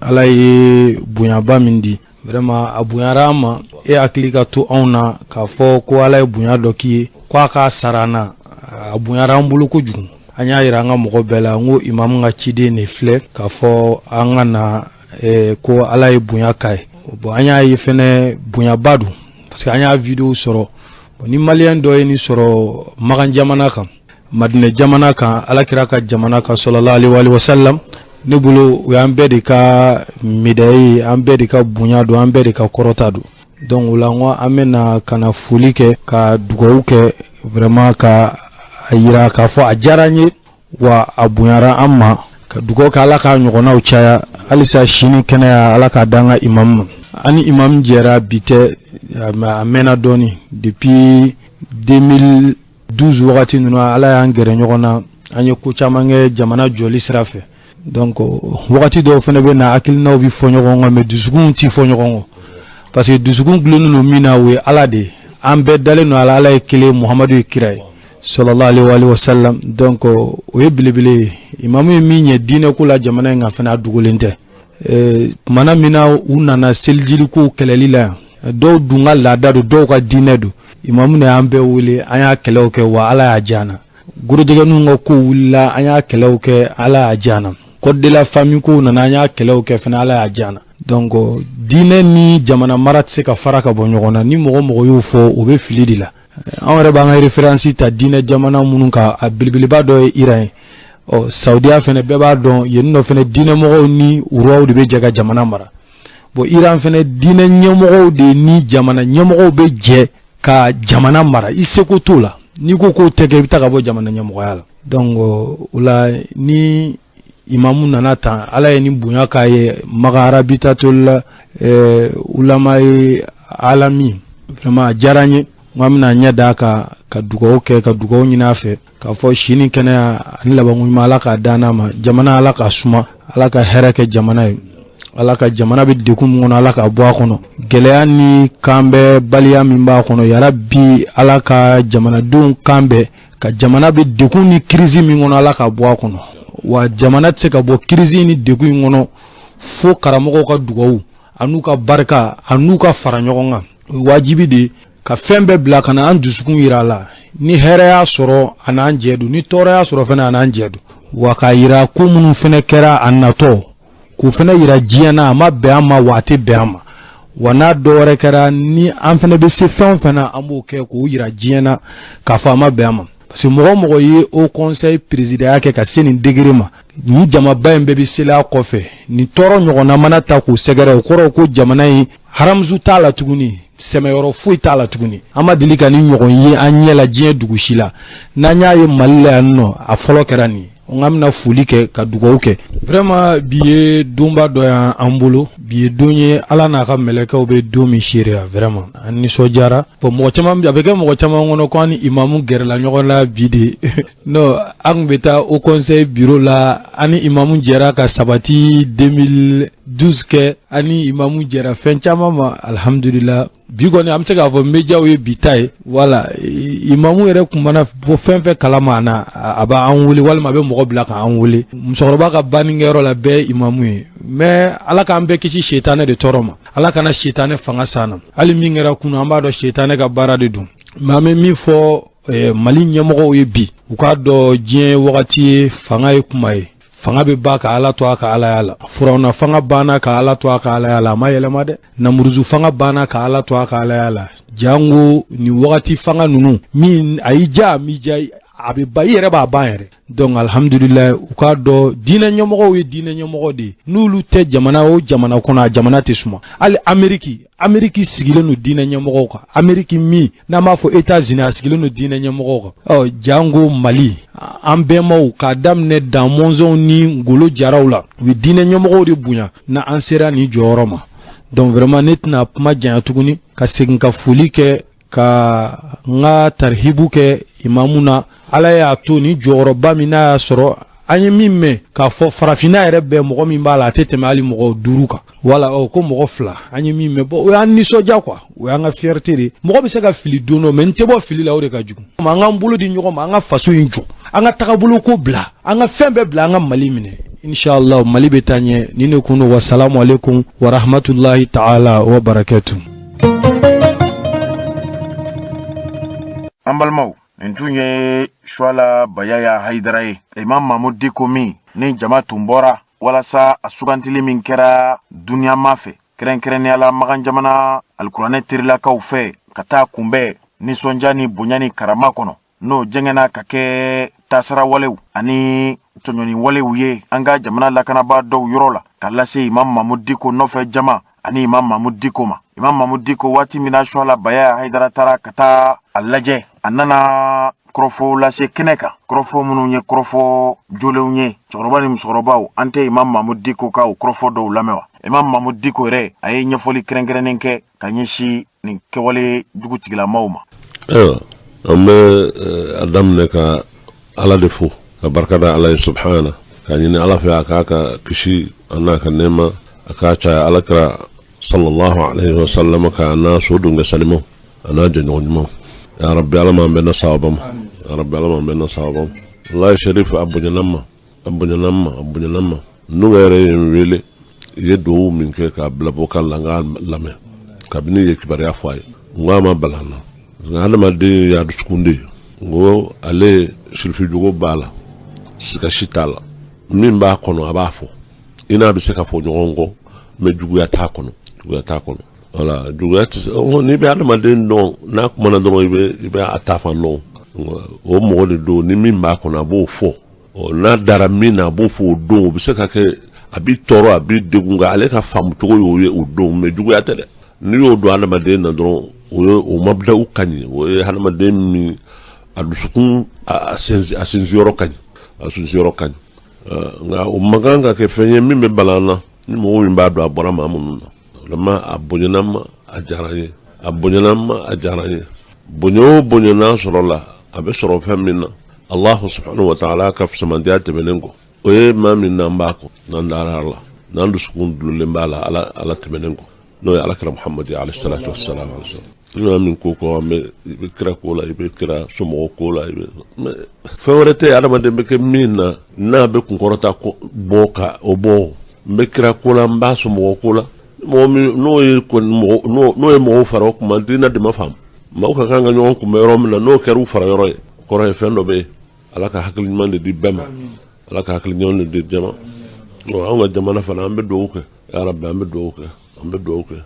Ala ye bonyaba min di, vraiment a bonyara an ma. E hakili ka to anw na k'a fɔ ko Ala ye bonya dɔ k'i ye, ko a k'a sara an na, a bonyara an bolo kojugu. An y'a yira an ka mɔgɔ bɛɛ la, n ko imamu ka ciden de filɛ, k'a fɔ an ka na ko Ala ye bonya k'a ye. Bon, an y'a ye fɛnɛ, bonyaba don, parce que an y'a vidéo sɔrɔ. Bon, ni maliyɛn dɔ ye nin sɔrɔ Makan jamana kan, Madinɛ jamana kan, Alakira ka jamana kan, sɔlɔla alaihi wa sallam, ne bolo o y'an bɛɛ de ka médaille ye, an bɛɛ de ka bonya don, an bɛɛ de ka kɔrɔta don. Donc o la, n ko an bɛna ka na foli kɛ, ka dugawu kɛ, vraiment ka a yira k'a fɔ a diyara n ye, wa a bonyara an ma. Ka dugawu kɛ, Ala k'a ɲɔgɔnnaw caya halisa. Sini kɛnɛya, Ala k'a d'an ka imamu ma. An ni imamu jɛra bi tɛ, a mɛnna dɔɔni, depuis 2012 wagati ninnu. Ala y'an gɛrɛ ɲɔgɔn na, an ye ko caman kɛ jamana jɔli sira fɛ. Donc wagati dɔw fana bɛ na, hakilinaw bɛ fɔ ɲɔgɔn kɔ, mais dusukunw ti fɔ ɲɔgɔn kɔ, parce que dusukun gulonnen don min na, o ye Ala de ye. An bɛɛ dalen don Ala, Ala ye kelen, Muhamadu ye kira ye, sɔlɔla alaihi wa sallam. Donc o ye belebele ye. Imamu ye min ɲɛ diinɛ ko la jamana in kan fana, a dogolen tɛ. Kumana min na u nana selijili kɛlɛli la yan, dɔw dun ka laada don, dɔw ka diinɛ don, imamu de y'an bɛɛ wele, an y'a kɛlɛw kɛ, wa Ala y'a diya an na. Gorojɛgɛninw ka kow wulila, an y'a kɛlɛw kɛ, Ala y'a diya an na. Code de la famille kow nana, an y'a kɛlɛw kɛ fana, Ala y'a diya an na. Donc diinɛ ni jamana mara tɛ se ka fara ka bɔ ɲɔgɔn na. Ni mɔgɔ mɔgɔ y'o fɔ, o bɛ fili de la. Anw yɛrɛ b'an ka référence ta diinɛ jamana minnu kan, a belebeleba dɔ ye Iran ye. Ɔ, Saudiya fana, bɛɛ b'a dɔn, yen nɔ fana diinɛmɔgɔw ni roi de bɛ jɛ ka jamana mara. Bon, Iran fana, diinɛ ɲɛmɔgɔw de ni jamana ɲɛmɔgɔw bɛ jɛ ka jamana mara. I seko t'o la, n'i ko k'o tɛ kɛ, i bɛ taa ka bɔ jamana ɲɛmɔgɔya la. Donc o la, ni imamu nana tan, Ala ye ni bonya k'a ye, Maga Arabitatul ulama ye alami, vraiment a diyara n ye. N ko an bɛna ɲɛ d'a kan ka dugawu kɛ, ka dugawu ɲini a fɛ, k'a fɔ si ni kɛnɛya ani labanko ɲuman, Ala k'a d'an ma. Jamana, Ala k'a suma, Ala ka hɛrɛ kɛ jamana ye. Ala ka jamana bɛ degun min kɔnɔ, Ala k'a bɔ a kɔnɔ. Gɛlɛya ni kanbɛnbaliya min b'a kɔnɔ, yarabi Ala ka jamanadenw kan bɛn, ka jamana bɛ degun ni crise min kɔnɔ, Ala k'a bɔ a kɔnɔ. Wa jamana tɛ se ka bɔ crise ni degun in kɔnɔ fo karamɔgɔw ka dugawu an'u ka barika an'u ka fara ɲɔgɔn kan. O ye wajibi de ye ka fɛn bɛɛ bila ka na an dusukun yira a la. Ni hɛrɛ y'a sɔrɔ, a n'an jɛ don. Ni tɔɔrɔ y'a sɔrɔ fɛnɛ, a n'an jɛ don. Wa k'a yira ko minnu fɛnɛ kɛra a natɔ, k'o fɛnɛ yira diɲɛ na, a ma bɛn an ma, wa a tɛ bɛn an ma. Wa n'a dɔ wɛrɛ kɛra, ni an fɛnɛ bɛ se fɛn o fɛn na, an b'o kɛ k'o yira diɲɛ na k'a fɔ a ma bɛn an ma. Parce que mɔgɔ o mɔgɔ ye haut conseil présidentya kɛ ka se nin degré ma, ni jamaba in bɛɛ bɛ seli a kɔfɛ, nin tɔɔrɔ ɲɔgɔnna mana ta k'u sɛgɛrɛ, o kɔrɔ ko jamana in haramusu t'a la tuguni, sɛmɛyɔrɔ foyi t'a la tuguni. An ma deli ka nin ɲɔgɔn ye an ɲɛ la diɲɛ dugu si la. N'an y'a ye Mali la yan nɔ, a fɔlɔ kɛra nin ye. N k'an bɛna foli kɛ ka dugawu kɛ. Vraiment, bi ye donba dɔ y'an bolo. Bi ye don ye Ala n'a ka mɛlɛkɛw bɛ don min seereya. Vraiment, an nisɔndiyara. Bon, mɔgɔ caman, a bɛ kɛ mɔgɔ caman kɔnɔ ko an ni imamu gɛrɛla ɲɔgɔn na bi de. Non, an tun bɛ taa haut conseil bureau la, an ni imamu jɛra ka sabati 2012 kɛ, an ni imamu jɛra fɛn caman ma, alhamdulila. Bi kɔni, an bɛ se k'a fɔ médiaw ye bi ta ye. Wala imamu yɛrɛ tun mana bɔ fɛn fɛn kalama, a na a b'an wele walima a bɛ mɔgɔ bila k'an wele. Musokɔrɔba ka bannikɛyɔrɔ la, bɛɛ ye imamu ye. Mais Ala k'an bɛɛ kisi setanɛ de tɔɔrɔ ma. Ala kana setanɛ fanga s'an na. Hali min kɛra kunun, an b'a dɔn setanɛ ka baara de don. Mais an bɛ min fɔ Mali ɲɛmɔgɔw ye bi, u k'a dɔn diɲɛ wagati ye fanga ye kuma ye. Fanga bɛ ban ka Ala to a ka alaya la. Furawuna fanga banna ka Ala to a ka alaya la, a ma yɛlɛma dɛ. Namuruzu fanga banna ka Ala to a ka alaya la. Jango nin wagati fanga ninnu, min a y'i ja, a m'i ja, a bɛ ban, i yɛrɛ b'a ban yɛrɛ. Donc alhamdulilayi, u k'a dɔn diinɛ ɲɛmɔgɔw ye diinɛ ɲɛmɔgɔ de ye. N'olu tɛ jamana o jamana kɔnɔ, a jamana tɛ suma. Hali Ameriki, Ameriki sigilen don diinɛ ɲɛmɔgɔw kan. Ameriki min n'an b'a fɔ États-Unis, a sigilen don diinɛ ɲɛmɔgɔw kan. Ɔ jango Mali, an bɛnbaw k'a daminɛ Dan Mɔnzɔnw ni Ngolo Jaraw la, u ye diinɛ ɲɛmɔgɔw de bonya na an sera nin jɔyɔrɔ ma. Donc vraiment, ne tɛna kuma janya tuguni, ka segin ka foli kɛ, ka n ka tarihibu kɛ imamu na. Ala y'a to ni jɔyɔrɔba min n'a y'a sɔrɔ, an ye min mɛn k'a fɔ farafinna yɛrɛ bɛɛ, mɔgɔ min b'a la, a tɛ tɛmɛ hali mɔgɔ 5 kan, wala ɔ ko mɔgɔ 2, an ye min mɛn. Bon, o y'an nisɔndiya quoi, o y'an ka fierté de. Mɔgɔ bɛ se ka fili don dɔ, mais n tɛ bɔ fili la, o de ka jugu. An k'an bolo di ɲɔgɔn ma, an ka faso in jɔ, an ka tagabolo ko bila, an ka fɛn bɛɛ bila, an ka Mali minɛ. Inshallah, Mali bɛ taa ɲɛ. Ni ne kun don. Wasalamu alaikum wa rahmatulahi ta'ala wa barakatu. An balimaw, nin tun ye Suwala Bayaya Hayidara ye, Imam Mahmud Diko min ni jama tun bɔra walasa a sugantili min kɛra duniyama fɛ, kɛrɛnkɛrɛnnenya la Makan jamana alikuranɛ terilakaw fɛ, ka taa kunbɛn nisɔndiya ni bonya ni karama kɔnɔ, n'o jɛngɛnna ka kɛ tasara walew ani tɔɲɔni walew ye an ka jamana lakanabaa dɔw yɔrɔ la, ka lase Imam Mahmud Diko nɔfɛ jama ani Imam Mahmud Diko ma. Imam Mahmud Diko, waati min na Suwala Bayaya Hayidara taara ka taa a lajɛ, a nana kɔrɔfɔ lase kɛnɛ kan, kɔrɔfɔ minnu ye kɔrɔfɔ jolenw ye. Cɛkɔrɔba ni musokɔrɔbaw, an tɛ Imam Mahmud Diko ka o kɔrɔfɔ dɔw lamɛn wa? Imam Mahmud Diko yɛrɛ, a ye ɲɛfɔli kɛrɛnkɛrɛnnen kɛ ka ɲɛsin nin kɛwale jugu tigilamaw ma. Ayiwa, an bɛ a daminɛ ka Ala de fo, ka barika da Ala ye subahana, k'a ɲini Ala fɛ a k'a ka kisi a n'a ka nɛɛma a k'a caya Ala kira sallallahu alaihi wa sallam kan, a n'a so denkɛ sanimaw, a n'a jɛɲɔgɔn ɲumanw. Ya rabbi, Ala m'an bɛnna sawaba ma. Ya rabbi, Ala m'an bɛnna sawaba ma. Wallahi Sherif, a bonyana n ma, a bonyana n ma, a bonyana n ma. Nuga yɛrɛ ye n wele, i ye duwawu min kɛ k'a bila vocal la, n k'a lamɛn kabini i ye kibaruya fɔ a ye. N ko a ma bala n na, parce que hadamaden y'a dusukun de ye. N ko ale sirifi jogo b'a la, siga si t'a la, min b'a kɔnɔ a b'a fɔ, i n'a bɛ se ka fɔ ɲɔgɔn kɔ, mais juguya t'a kɔnɔ, juguya t'a kɔnɔ. Wala juguya tɛ se, n'i bɛ hadamaden dɔn, n'a kumana dɔrɔn i bɛ a ta fan dɔn. O mɔgɔ de don, ni min b'a kɔnɔ a b'o fɔ, n'a dara min na a b'o fɔ o don. O bɛ se ka kɛ a b'i tɔɔrɔ, a b'i degun, nka ale ka faamu cogo y'o ye o don, mais juguya tɛ dɛ. N'i y'o don hadamaden na dɔrɔn, o ye o mabdaw ka ɲi, o ye hadamaden min a dusukun a sinsinyɔrɔ ka ɲi, a sinsinyɔrɔ ka ɲi. Nka o man kan ka kɛ fɛn ye min bɛ bala an na, ni mɔgɔ min b'a dɔn a bɔra maa minnu na. Vraiment, a bonyana n ma, a diyara n ye, a bonyana n ma, a diyara n ye. Bonya o bonya n'a sɔrɔla, a bɛ sɔrɔ fɛn min na, Allahu subhanahu wa ta'ala ka fisamandiya tɛmɛnen kɔ, o ye maa min n'an b'a kɔ, n'an dara a la. N'an dusukun dulonnen b'a la ala ala tɛmɛnen kɔ n'o ye alakira muhamadu ye alayhi salatu wasalam i bɛ min ko kɔ an bɛ i bɛ kira ko la i bɛ kira somɔgɔw ko la i bɛ fɛn wɛrɛ tɛ adamaden bɛ kɛ min na n'a bɛ kunkɔrɔta bɔ ka o bɔ n bɛ kira ko la n b'a somɔgɔw ko la mɔgɔ min n'o ye kɔni mɔgɔ n'o ye mɔgɔw fara o kuma diinɛ de ma faamu maaw ka kan ka ɲɔgɔn kunbɛn yɔrɔ min na n'o kɛra u fara yɔrɔ ye kɔrɔ ye fɛn dɔ bɛ yen ala ka hakili ɲuman de di bɛɛ ma ala ka hakili ɲuman de di jama anw ka jamana fana an bɛ dugawu kɛ ya rabi an bɛ dugawu kɛ an bɛ dugawu kɛ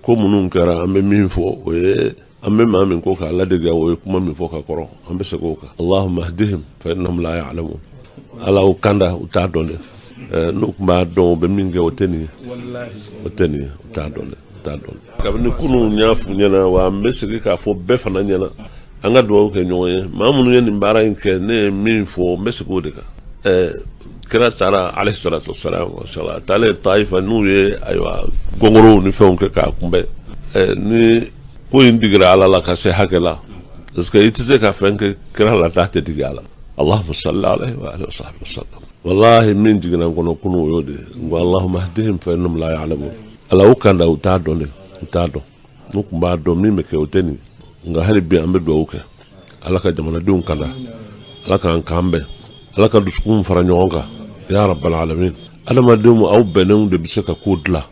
ko minnu kɛra an bɛ min fɔ o ye an bɛ maa min ko k'a ladege o ye kuma min fɔ ka kɔrɔ an bɛ segin o kan allahumma hdihim fa innahum la ya'lamun ala u kanda u t'a dɔn dɛ n'u tun b'a dɔn u bɛ min kɛ o tɛ nin ye o tɛ nin ye u t'a dɔn dɛ u t'a dɔn kabini kunun n y'a f'u ɲɛna wa n bɛ segin k'a fɔ bɛɛ fana ɲɛna an ka dugawu kɛ ɲɔgɔn ye maa minnu ye nin baara in kɛ ne ye min fɔ n bɛ segin o de kan kira taara alayhi salatu wasalam a taalen tayifa n'u ye ayiwa gɔngɔrɔw ni fɛnw kɛ k'a kunbɛn ni ko in digira ala la ka se hakɛ la parce que i tɛ se ka fɛn kɛ kira la k'a tɛ digi a la allahumma salli alayhi wa alihi wa sahbihi wa sallam wallahi min jiginna n kɔnɔ kunun o y'o de ye n ko allahumma hdihim fa innahum la ya'lamun ala u kanda u t'a dɔn dɛ u t'a dɔn n'u tun b'a dɔn min bɛ kɛ o tɛ nin nka hali bi an bɛ dugawu kɛ ala ka jamanadenw kanda ala k'an kan bɛn ala ka dusukun fara ɲɔgɔn kan ya rabbal alamin adamadenw aw bɛnnenw de bɛ se ka ko dilan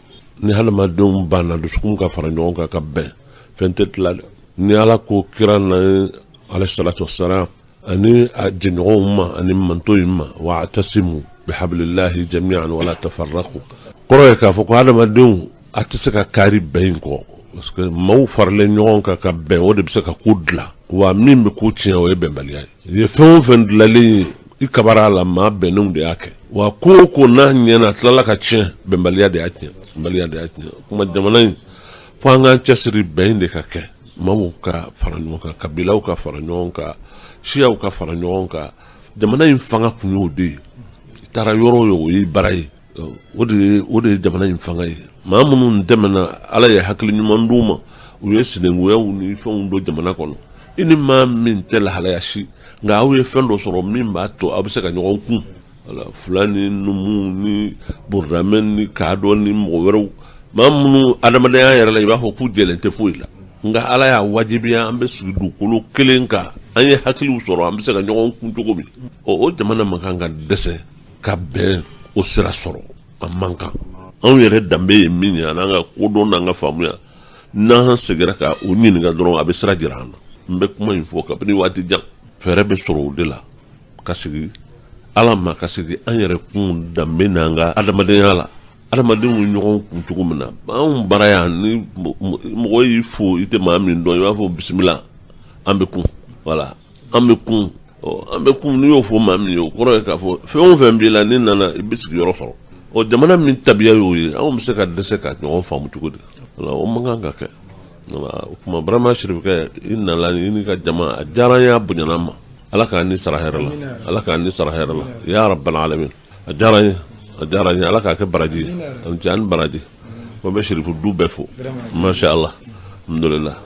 ni hadamadenw banna dusukun ka fara ɲɔgɔn kan ka bɛn fɛn tɛ dilan dɛ ni ala ko kira na alayhi salatu wassalam ani a jɛɲɔgɔnw ma ani manto in ma wa'tasimu bihablillahi jami'an wala tafarraqu kɔrɔ ye k'a fɔ ko hadamadenw a tɛ se ka kari bɛn in kɔ parce que maaw faralen ɲɔgɔn kan ka bɛn o de bɛ se ka ko dilan wa min bɛ ko tiɲɛ o ye bɛnbaliya ye i ye fɛn o fɛn dilanlen ye i kabara a la maa bɛnnenw de y'a kɛ wa ko o ko n'a ɲɛna a tilala ka tiɲɛ bɛnbaliya de y'a tiɲɛ bɛnbaliya de y'a tiɲɛ o kuma jamana in fo an k'an cɛsiri bɛn in de ka kɛ maaw ka fara ɲɔgɔn kan kabilaw ka fara ɲɔgɔn kan siyaw ka fara ɲɔgɔn kan jamana in fanga kun y'o de ye i taara yɔrɔ o yɔrɔ o ye baara ye o de ye jamana in fanga ye maa minnu tɛmɛna ala ye hakili ɲuman d'u ma u ye sinankuyaw ni fɛnw don jamana kɔnɔ i ni maa min tɛ lahalaya si nka aw ye fɛn dɔ sɔrɔ min b'a to aw bɛ se ka ɲɔgɔn kun fula ni numu ni burudamɛ ni kadɔ ni mɔgɔ wɛrɛw maa minnu adamadenya yɛrɛ la i b'a fɔ k'u jɛlen tɛ foyi la nka ala y'a wajibiya an bɛ sigi dugukolo kelen kan an ye hakiliw sɔrɔ an bɛ se ka ɲɔgɔn kun cogo min o jamana man kan ka dɛsɛ ka bɛn o sira sɔrɔ a man kan anw yɛrɛ danbe ye min ye an'an ka kodɔn n'an ka faamuya n'an seginna ka o ɲininka dɔrɔn a bɛ sira jira an na n bɛ kuma in fɔ kabini waati jan fɛɛrɛ bɛ sɔrɔ o de la ka segin ala ma ka segin an yɛrɛ kun danbe n'an ka adamadenya la adamadenw ye ɲɔgɔn kun cogo min na anw bara yan ni mɔgɔ y'i fo i tɛ maa min dɔn i b'a fɔ bisimila an bɛ kun wala an bɛ kun an bɛ kun n'i y'o fɔ maa min ye o kɔrɔ ye k'a fɔ fɛn o fɛn b'i la n'i nana i bɛ sigiyɔrɔ sɔrɔ ɔ jamana min tabiya y'o ye anw bɛ se ka dɛsɛ ka ɲɔgɔn faamu cogo di o man kan ka kɛ o tuma vraiment sirifukɛ i nana i n'i ka jama a diyara n ye a bonyana n ma ala k'an ni sara hɛrɛ la ala k'an ni sara hɛrɛ la ya rabbal alamin a diyara n ye a diyara n ye ala k'a kɛ baraji ye ani cɛ ani baraji ko n bɛ sirifu du bɛɛ fo masha Allah alhamdulillah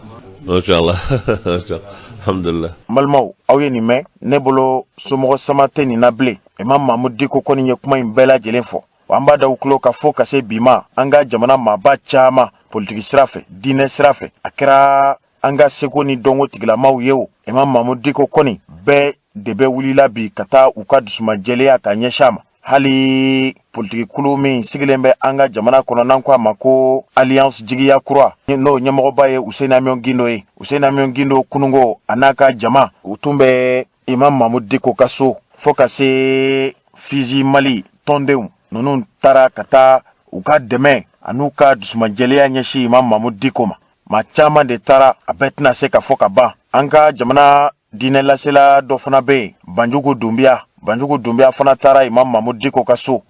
masha Allah alhamdulillah n balimaw aw ye nin mɛn ne bolo somɔgɔ sama tɛ nin na bilen imam mamudu diko kɔni ye kuma in bɛɛ lajɛlen fɔ wa an b'a da u tulo kan fo ka se bi ma an ka jamana maaba caman politiki sira fɛ diinɛ sira fɛ a kɛra an ka seko ni dɔnko tigilamaw ye o imam mamudu diko kɔni bɛɛ de bɛ wulila bi ka taa u ka dusumajɛlenya ka ɲɛsin a ma hali politikikulu min sigilen bɛ an ka jamana kɔnɔ n'an ko a ma ko alliance jigiya kura n'o ɲɛmɔgɔba ye useni amiɔn gindo ye useni amiɔn gindo kununko a n'a ka jama u tun bɛ imam mamudu diko ka so fo ka se fizi mali tɔndenw ninnu taara ka taa u ka dɛmɛ an'u ka dusumajɛlenya ɲɛsin imam mamudu diko ma maa caman de taara a bɛɛ tɛna se ka fɔ ka ban an ka jamana diinɛ lasela dɔ fana bɛ yen banjugu dunbiya banjugu dunbiya fana taara imam mamudu diko ka so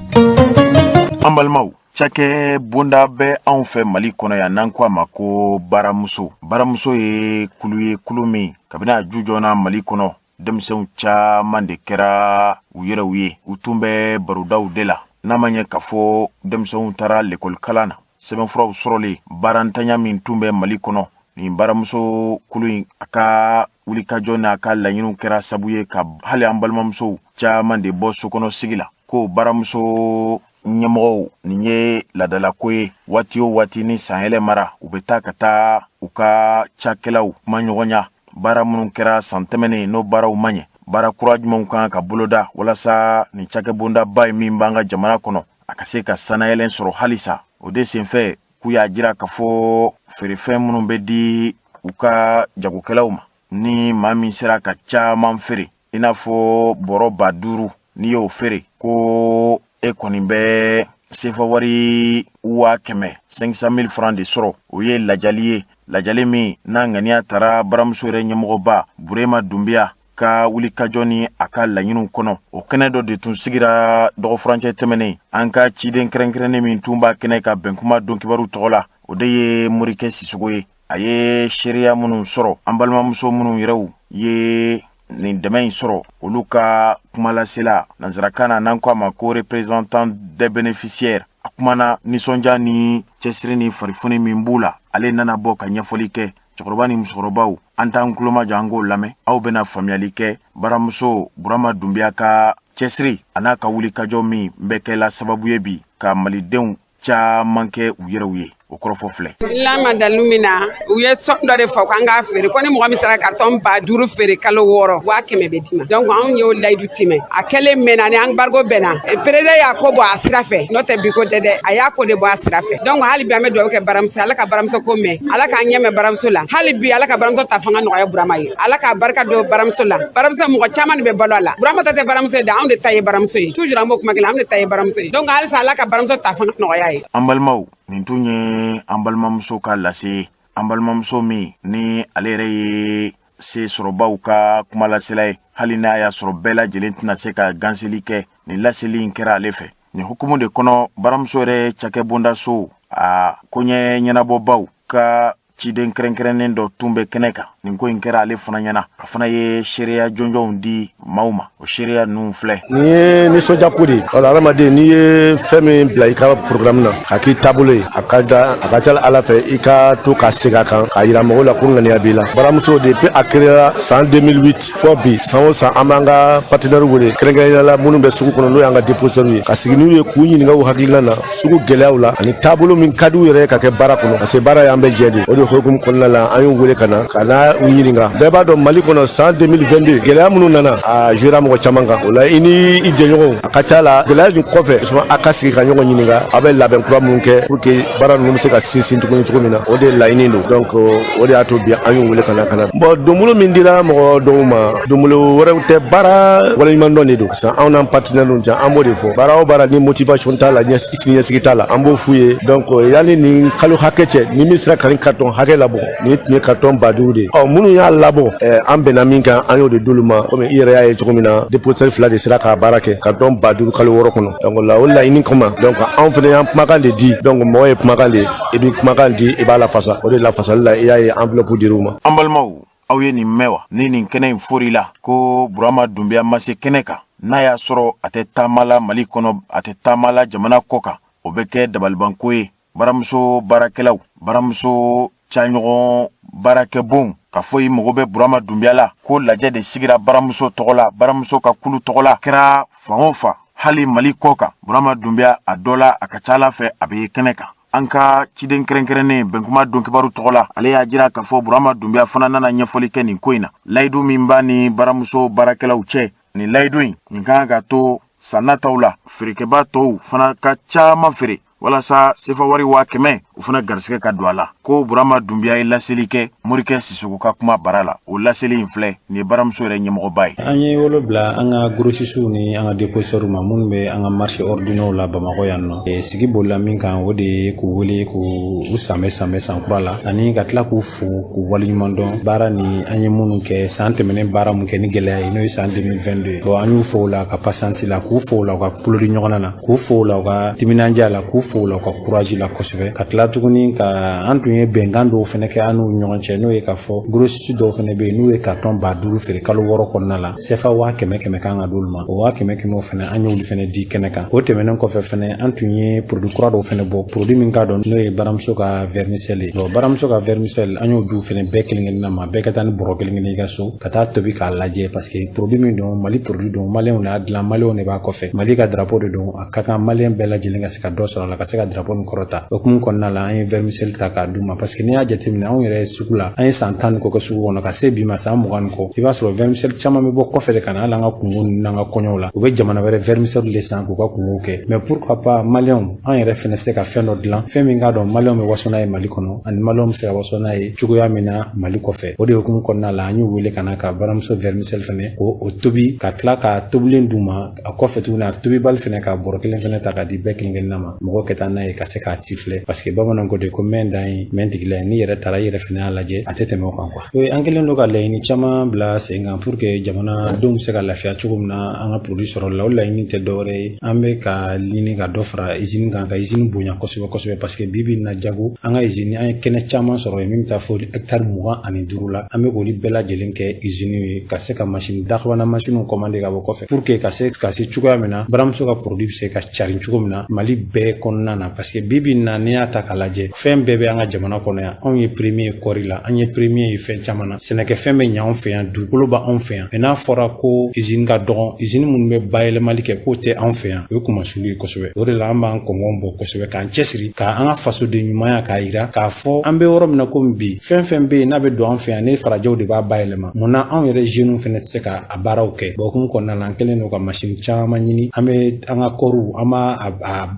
an balimaw cakɛ bonda bɛ anw fɛ mali kɔnɔ yan n'an ko a ma ko baramuso baramuso ye kulu ye kulu min kabini a ju jɔna mali kɔnɔ denmisɛnw caman de kɛra u yɛrɛw ye u tun bɛ barodaw de la n'a ma ɲɛ k'a fɔ denmisɛnw taara lekɔlikalan na sɛbɛnfuraw sɔrɔlen baarantanya min tun bɛ mali kɔnɔ nin baramuso kulu in a ka wulikajɔ n'a ka laɲiniw kɛra sabu ye ka hali an balimamusow caman de bɔ sokɔnɔ sigi la ko baramuso ɲɛmɔgɔw, nin ye ladalako ye. Waati o waati ni sanyɛlɛmara, u bɛ taa ka taa u ka cakɛlaw kumaɲɔgɔnya, baara minnu kɛra san tɛmɛnen n'o baaraw ma ɲɛ, baara kura jumɛnw kan ka boloda walasa nin cakɛbondaba ye min b'an ka jamana kɔnɔ, a ka se ka sannayɛlɛn sɔrɔ halisa. O de senfɛ k'u y'a jira k'a fɔ feerefɛn minnu bɛ di u ka jagokɛlaw ma, ni maa min sera ka caman feere, i n'a fɔ bɔrɔ 5000, n'i y'o feere, ko e kɔni bɛ sefa wari 100 000, 500 000 francs de sɔrɔ. O ye lajali ye, lajali min n'a ŋaniya tara baramuso yɛrɛ ɲɛmɔgɔba Burema Dunbiya ka wulikajɔ ni a ka laɲiniw kɔnɔ. O kɛnɛ dɔ de tun sigira dɔgɔfurancɛ tɛmɛnen. An ka ciden kɛrɛnkɛrɛnnen min tun b'a kɛnɛ ka Bɛnkuma donkibaru tɔgɔ la, o de ye Morikɛ Sisogo ye. A ye seereya minnu sɔrɔ, an balimamuso minnu yɛrɛw ye nin dɛmɛ in sɔrɔ, olu ka kumalasela, nansarakan na n'an ko a ma ko représentant des bénéficiaires, a kumana nisɔndiya ni cɛsiri ni farifoni min b'u la. Ale nana bɔ ka ɲɛfɔli kɛ. Cɛkɔrɔba ni musokɔrɔbaw, an t'an tulomajɔ, an k'o lamɛn. Aw bɛna faamuyali kɛ baramuso Burama Dunbiya ka cɛsiri a n'a ka wulikajɔ min bɛ kɛla sababu ye bi ka malidenw caman kɛ u yɛrɛw ye. O kɔrɔfɔ filɛ. Lama dalu min na, u ye somme dɔ de fɔ k'an k'a feere, ko ni mɔgɔ min sera carton 5000 feere kalo 6, 100 000 bɛ d'i ma. Donc anw y'o layidu timɛ. A kɛlen mɛnna ni embargo bɛnna, président y'a ko bɔ a sira fɛ. N'o tɛ bi ko tɛ dɛ, a y'a ko de bɔ a sira fɛ. Donc hali bi an bɛ dugawu kɛ baramuso, Ala ka baramuso ko mɛn, Ala k'an ɲɛ mɛn baramuso la. Hali bi Ala ka baramuso ta fanga nɔgɔya Burama ye, Ala k'a barika don baramuso la. Baramuso, mɔgɔ caman de bɛ balo a la. Burama ta tɛ baramuso ye dɛ, anw de ta ye baramuso ye. Toujours an b'o kuma kelen, anw de ta ye baramuso ye. Donc halisa Ala ka baramuso ta fanga nɔgɔya ye. An balimaw, nin tun ye an balimamuso ka lase ye, an balimamuso min ni ale yɛrɛ ye se sɔrɔbaw ka kumalasela ye. Hali n'a y'a sɔrɔ bɛɛ lajɛlen tɛna se ka ganseli kɛ, nin laseli in kɛra ale fɛ. Nin hukumu de kɔnɔ, baramuso yɛrɛ cakɛbondaso a koɲɛ ɲɛnabɔbaw ka ciden kɛrɛnkɛrɛnnen dɔ tun bɛ kɛnɛ kan. Nin ko in kɛra ale fana ɲɛna, a fana ye seereya jɔnjɔnw di maaw ma. O seereya ninnu filɛ. Nin ye nisɔndiya ko de ye. Wala hadamaden, n'i ye fɛn min bila i ka programme na k'a k'i taabolo ye, a ka da a ka ca Ala fɛ i ka to ka segin a kan k'a yira mɔgɔw la ko ŋaniya b'i la. Baramuso, depuis a créera san 2008 fɔ bi, san o san an b'an ka partenaire wele, kɛrɛnkɛrɛnnenya la minnu bɛ sugu kɔnɔ, n'o y'an ka dépositaire ye, ka sigi n'u ye k'u ɲininka u hakilina na sugu gɛlɛyaw la ani taabolo min ka di u yɛrɛ ye ka kɛ baara kɔnɔ, parce que baara y'an bɛɛ jɛ de. O de hukumu kɔnɔna la, an y'u wele ka na ka na u ɲininka. Bɛɛ b'a dɔn, Mali kɔnɔ, san 2022, gɛlɛya minnu nana, a jouera mɔgɔ caman kan. O la, i ni i jɛɲɔgɔnw, a ka ca la gɛlɛya nin kɔfɛ, a ka sigi ka ɲɔgɔn ɲininka aw bɛ labɛn kura minnu kɛ pour que baara ninnu bɛ se ka sinsin tuguni cogo min na. O de laɲini don. Donc o de y'a to bi an y'u wele ka na. Bon, donbolo min dira mɔgɔ dɔw ma, donbolo wɛrɛw tɛ, baara waleɲumandɔn de don. Sisan anw n'an partenaire ninnu cɛ, an b'o de fɔ: baara o baara ni motivation t'a la, siniɲɛsigi t'a la, an b'o f'u ye. Donc yanni nin kalo hakɛ cɛ, ni min sera ka nin carton hakɛ labɔ, nin tun ye carton 5000 de ye. Ɔ, minnu y'a labɔ, an bɛnna min kan, an y'o de d'olu ma. Komi i yɛrɛ y'a ye cogo min na, dépositaire fila de sera k'a baara kɛ, carton 5000 kalo 6 kɔnɔ. Donc la o laɲini kama, donc anw fana y'an kumakan de di. Donc mɔgɔ ye kumakan de, i b'i kumakan di, i b'a lafasa. O de lafasali la, i y'a ye enveloppe dir'u ma. An balimaw, aw ye nin mɛn wa? Ni nin kɛnɛ in fori la ko Burama Dunbiya ma se kɛnɛ kan, n'a y'a sɔrɔ a tɛ taama la Mali kɔnɔ, a tɛ taama la jamana kɔ kan, o bɛ kɛ dabalibanko ye baramuso baarakɛlaw, baramuso caɲɔgɔn baarakɛbonw, k'a fɔ i mago bɛ Burama Dunbiya la, ko lajɛ de sigira baramuso tɔgɔ la, baramuso ka kulu tɔgɔ la, kɛra fan o fan, hali Mali kɔ kan. Burama Dunbiya, a dɔ la, a ka ca Ala fɛ a bɛ kɛnɛ kan. An ka ciden kɛrɛnkɛrɛnnen Bɛnkuma donkibaru tɔgɔ la, ale y'a jira k'a fɔ Burama Dunbiya fana nana ɲɛfɔli kɛ nin ko in na, layidu min b'a ni baramuso baarakɛlaw cɛ. Nin layidu in nin kan ka to san nataw la, feerekɛbaa tɔw fana ka caman feere walasa sefa wari 100 000, o fana garisɛgɛ ka don a la. Ko Burama Dunbiya ye laseli kɛ Morikɛ Sisoko ka kuma bara la. O laseli in filɛ nin ye, baramuso yɛrɛ ɲɛmɔgɔba ye. An ye wolo bila an ka grossistew ni an ka dépositairew ma minnu bɛ an ka marché ordinaire la Bamakɔ yan nɔ. Sigi bolila min kan, o de ye k'u wele k'u sanbɛ sanbɛ san kura la, ani ka tila k'u fo k'u waleɲuman dɔn baara ni an ye minnu kɛ san tɛmɛnen, baara mun kɛ ni gɛlɛya ye, n'o ye san 2022 ye. Bon, an y'u fo o la ka patience la, k'u fo o la u ka kulo di ɲɔgɔn na, k'u fo o la u ka timinandiya la, k'u fo o la u ka courage la kosɛbɛ, ka tila segira tuguni ka an tun ye bɛnkan dɔw fɛnɛ kɛ an n'u ɲɔgɔn cɛ, n'o ye k'a fɔ grossiste dɔw fɛnɛ bɛ yen, n'u ye carton 5000 feere kalo 6 kɔnɔna la, CFA 100 000 100 kan ka d'olu ma. O 100 100 fɛnɛ, an y'olu fɛnɛ di kɛnɛ kan. O tɛmɛnen kɔfɛ fɛnɛ, an tun ye produit kura dɔw fɛnɛ bɔ, produit min k'a dɔn n'o ye baramuso ka vermicelle ye. Bon, baramuso ka vermicelle, an y'o du fɛnɛ bɛɛ kelen kelenna ma, bɛɛ ka taa ni bɔrɔ kelen kelen i ka so ka taa tobi k'a lajɛ, parce que produit min don, Mali produit don, maliyɛnw de y'a dilan, maliyɛnw de b'a kɔfɛ, Mali ka drapeau de don. A ka kan maliyɛn bɛɛ lajɛlen ka se ka dɔ sɔrɔ a la, ka se ka drapeau nin kɔrɔta. O hukumu kɔnɔna la, an ye vermicelle ta k'a d'u ma, parce que n'i y'a jateminɛ, anw yɛrɛ sugu la, an ye san 10 ni kɔ kɛ sugu kɔnɔ ka se bi ma, san 20 ni kɔ, i b'a sɔrɔ vermicelle caman bɛ bɔ kɔfɛ de ka na. Hali an ka kungo ninnu n'an ka kɔɲɔw la, u bɛ jamana wɛrɛ vermicelle de san k'u ka kungo kɛ. Mais pourquoi pas maliyɛnw, an yɛrɛ fɛnɛ se ka fɛn dɔ dilan, fɛn min k'a dɔn maliyɛnw bɛ waso n'a ye Mali kɔnɔ, ani maliyɛnw bɛ se ka waso n'a ye cogoya min na Mali kɔfɛ. O de hukumu kɔnɔna la, an y'u wele ka na ka baramuso vermicelle fɛnɛ k'o o tobi, ka tila ka tobilen d'u ma. A kɔfɛ tuguni, a tobibali fɛnɛ, ka bɔrɔ kelen fɛnɛ ta ka di bɛɛ kelen kelenna ma, mɔgɔ kɛ taa n'a ye ka se k'a siffler, parce que bamananw ko de ko mɛn dan ye mɛn tigila ye. N'i yɛrɛ taara, i yɛrɛ fɛnɛ y'a lajɛ, a tɛ tɛmɛ o kan quoi. An kɛlen don ka laɲini caman bila sen kan pour que jamanadenw bɛ se ka lafiya cogo min na an ka produit sɔrɔ la. O laɲini tɛ dɔwɛrɛ ye, an bɛ ka ɲini ka dɔ fara usine kan, ka usine bonya kosɛbɛ kosɛbɛ, parce que bi bi in na, jago an ka usine, an ye kɛnɛ caman sɔrɔ yen min bɛ taa fo hectare 25 la. An bɛ k'olu bɛɛ lajɛlen kɛ usine ye, ka se ka machine dakabana machine commander ka bɔ kɔfɛ, pour que ka se cogoya min na baramuso ka produit bɛ se ka carin cogo min na Mali bɛɛ kɔnɔna na. Parce que bi bi in na, n'i y'a ta k'a lajɛ, fɛn bɛɛ bɛ an ka jamana kɔnɔ yan. Anw ye premier ye kɔɔri la, an ye premier ye fɛn caman na, sɛnɛkɛfɛn bɛ ɲɛ anw fɛ yan, dugukolo b'anw fɛ yan. Mais n'a fɔra ko usine ka dɔgɔn, usine minnu bɛ bayɛlɛmali kɛ k'o tɛ anw fɛ yan, o ye kumasulu ye kosɛbɛ. O de la an b'an kɔngɔn bɔ kosɛbɛ, k'an cɛsiri k'an ka fasoden ɲumanya k'a yira k'a fɔ an bɛ yɔrɔ min na komi bi, fɛn fɛn bɛ yen n'a bɛ don an fɛ yan, ne farajɛw de b'a bayɛlɛma, mun na anw yɛrɛ jeunes fɛnɛ tɛ se ka a baaraw kɛ? Bon, hukumu kɔnɔna la, an kɛlen don ka machine caman ɲini. An bɛ an ka kɔriw, an b'a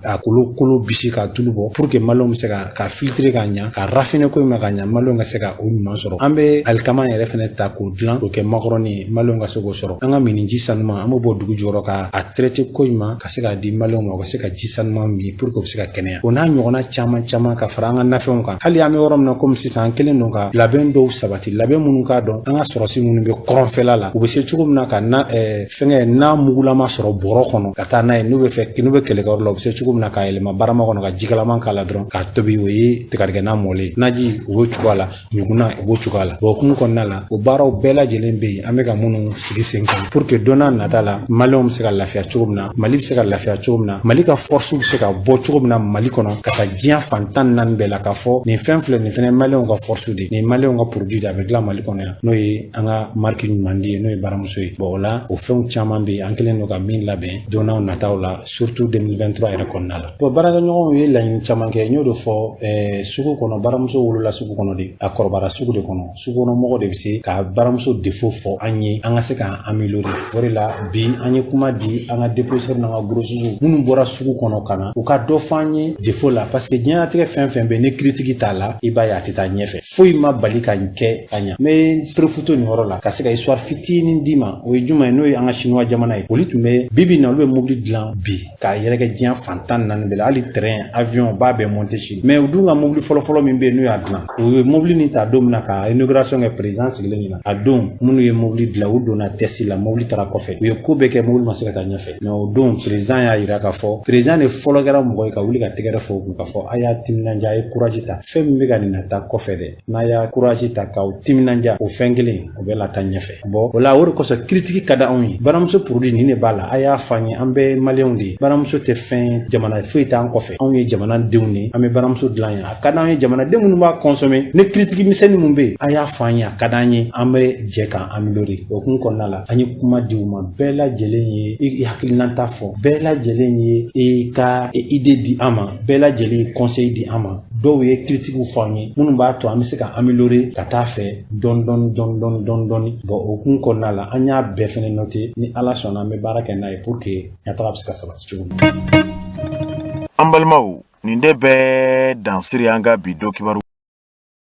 a kolo kolo bisi ka tulu bɔ, pour que maliyɛnw bɛ se ka filtrer ka ɲa, ka raffiner ko in ma ka ɲa, maliyɛnw ka se ka o ɲuman sɔrɔ. An bɛ alikama yɛrɛ fɛnɛ ta k'o dilan k'o kɛ makɔrɔni ye, maliyɛnw ka se k'o sɔrɔ. An ka miniji sanuman, an b'o bɔ dugu jukɔrɔ ka a traiter ko ɲuman, ka se k'a di maliyɛnw ma, u ka se ka ji sanuman min pour que u bɛ se ka kɛnɛya. O n'a ɲɔgɔnna caman caman, ka fara an ka nafɛnw kan. Hali an bɛ yɔrɔ min na komi sisan, an kɛlen don ka labɛn dɔw sabati, labɛn minnu k'a dɔn an ka sɔrɔsi minnu bɛ kɔrɔnfɛla la, u bɛ se cogo min na ka na fɛngɛ n'a mugulama sɔrɔ bɔrɔ kɔnɔ ka taa n'a ye, n'u bɛ fɛ, n'u bɛ kɛlɛkɛyɔrɔ la, u bɛ se cogo min na k'a yɛlɛma barama kɔnɔ ka jikalaman k'a la dɔrɔn k'a tobi, o ye tigadɛgɛna mɔlen. Naji, o b'o cogoya la, ɲugunna, o b'o cogoya la. Bon, hukumu kɔnɔna la, o baaraw bɛɛ lajɛlen bɛ yen, an bɛ ka minnu sigi sen kan pour que don n'a nata la, maliyɛnw bɛ se ka lafiya cogo min na, Mali bɛ se ka lafiya cogo min na, Mali ka force bɛ se ka bɔ cogo min na Mali kɔnɔ ka taa diɲɛ fan 14 bɛɛ la, k'a fɔ nin fɛn filɛ nin fɛnɛ maliyɛnw ka force de, nin maliyɛnw ka produit de, a bɛ dilan Mali kɔnɔ yan, n'o ye an ka marque ɲuman di ye, n'o ye baramuso ye. Bon, o la, o fɛnw caman bɛ yen, an kɛlen don ka min labɛn don n'aw nataw la, surtout 2023 yɛrɛ kɔnɔna la. Bon, baarakɛɲɔgɔnw ye laɲini caman kɛ, n y'o de fɔ. Sugu kɔnɔ, baramuso wolola sugu kɔnɔ de, a kɔrɔbayara sugu de kɔnɔ. Sugu kɔnɔ mɔgɔ de bɛ se ka baramuso défaut fɔ an ye, an ka se k'an améliorer. O de la bi, an ye kuma di an ka dépositaire n'an ka grossistes minnu bɔra sugu kɔnɔ ka na, u ka dɔ fɔ an ye défaut la, parce que diɲɛlatigɛ fɛn fɛn bɛ yen, ni critique t'a la, i b'a ye a tɛ taa ɲɛfɛ. Foyi ma bali ka kɛ ka ɲa. N bɛ profiter nin yɔrɔ la ka se ka histoire fitinin d'i ma. O ye jumɛn ye? N'o ye an ka chinois jamana ye. Olu tun bɛ bi bi in na, olu bɛ mobili dilan bi k'a yɛrɛkɛ diɲɛ fan 14 bɛɛ la, hali train, avion b'a bɛɛ monter Chine. Mais u dun ka mobili fɔlɔfɔlɔ min bɛ yen n'u y'a dilan, u ye mobili nin ta don min na ka inauguration kɛ, président sigilen ɲɛna, a don minnu ye mobili dilan, u donna test la, mobili taara kɔfɛ, u ye ko bɛɛ kɛ, mobili ma se ka taa ɲɛfɛ. Mais o don, président y'a yira k'a fɔ, président de fɔlɔ kɛra mɔgɔ ye ka wuli ka tɛgɛrɛ fɔ u kun k'a fɔ a y'a timinanja, a ye courage ta, fɛn min bɛ ka nin nata kɔfɛ dɛ, n'a y'a courage ta k'aw timinanja, o fɛn kelen o bɛ lata ɲɛfɛ. Bon, o la, o de kosɔn critique ka di anw ye. Baramuso produit nin de b'a la, a y'a fɔ an ye. An bɛɛ ye maliyɛnw de ye. Baramuso tɛ fɛn, jamana foyi t'an kɔfɛ, anw ye jamanadenw de ye, an bɛ baramuso dilan yan, a ka d'an ye. Jamanaden minnu b'a consommer, ni critique misɛnnin mun bɛ yen, a y'a fɔ an ye, a ka d'an ye, an bɛ jɛ k'an améliorer. O hukumu kɔnɔna la, an ye kuma di u ma, bɛɛ lajɛlen ye i hakilinata fɔ, bɛɛ lajɛlen ye i ka idée di an ma, bɛɛ lajɛlen ye conseil di an ma. Dɔw ye critiquew fɔ an ye minnu b'a to an bɛ se ka améliorer ka taa fɛ dɔɔni dɔɔni dɔɔni dɔɔni dɔɔni dɔɔni. Bon, o hukumu kɔnɔna la, an y'a bɛɛ fɛnɛ noter. Ni Ala sɔnna, an bɛ baara kɛ n'a ye pour que ɲɛtaga bɛ se ka sabati cogo min. An balimaw, nin de bɛ dansiri an ka bi don kibaru.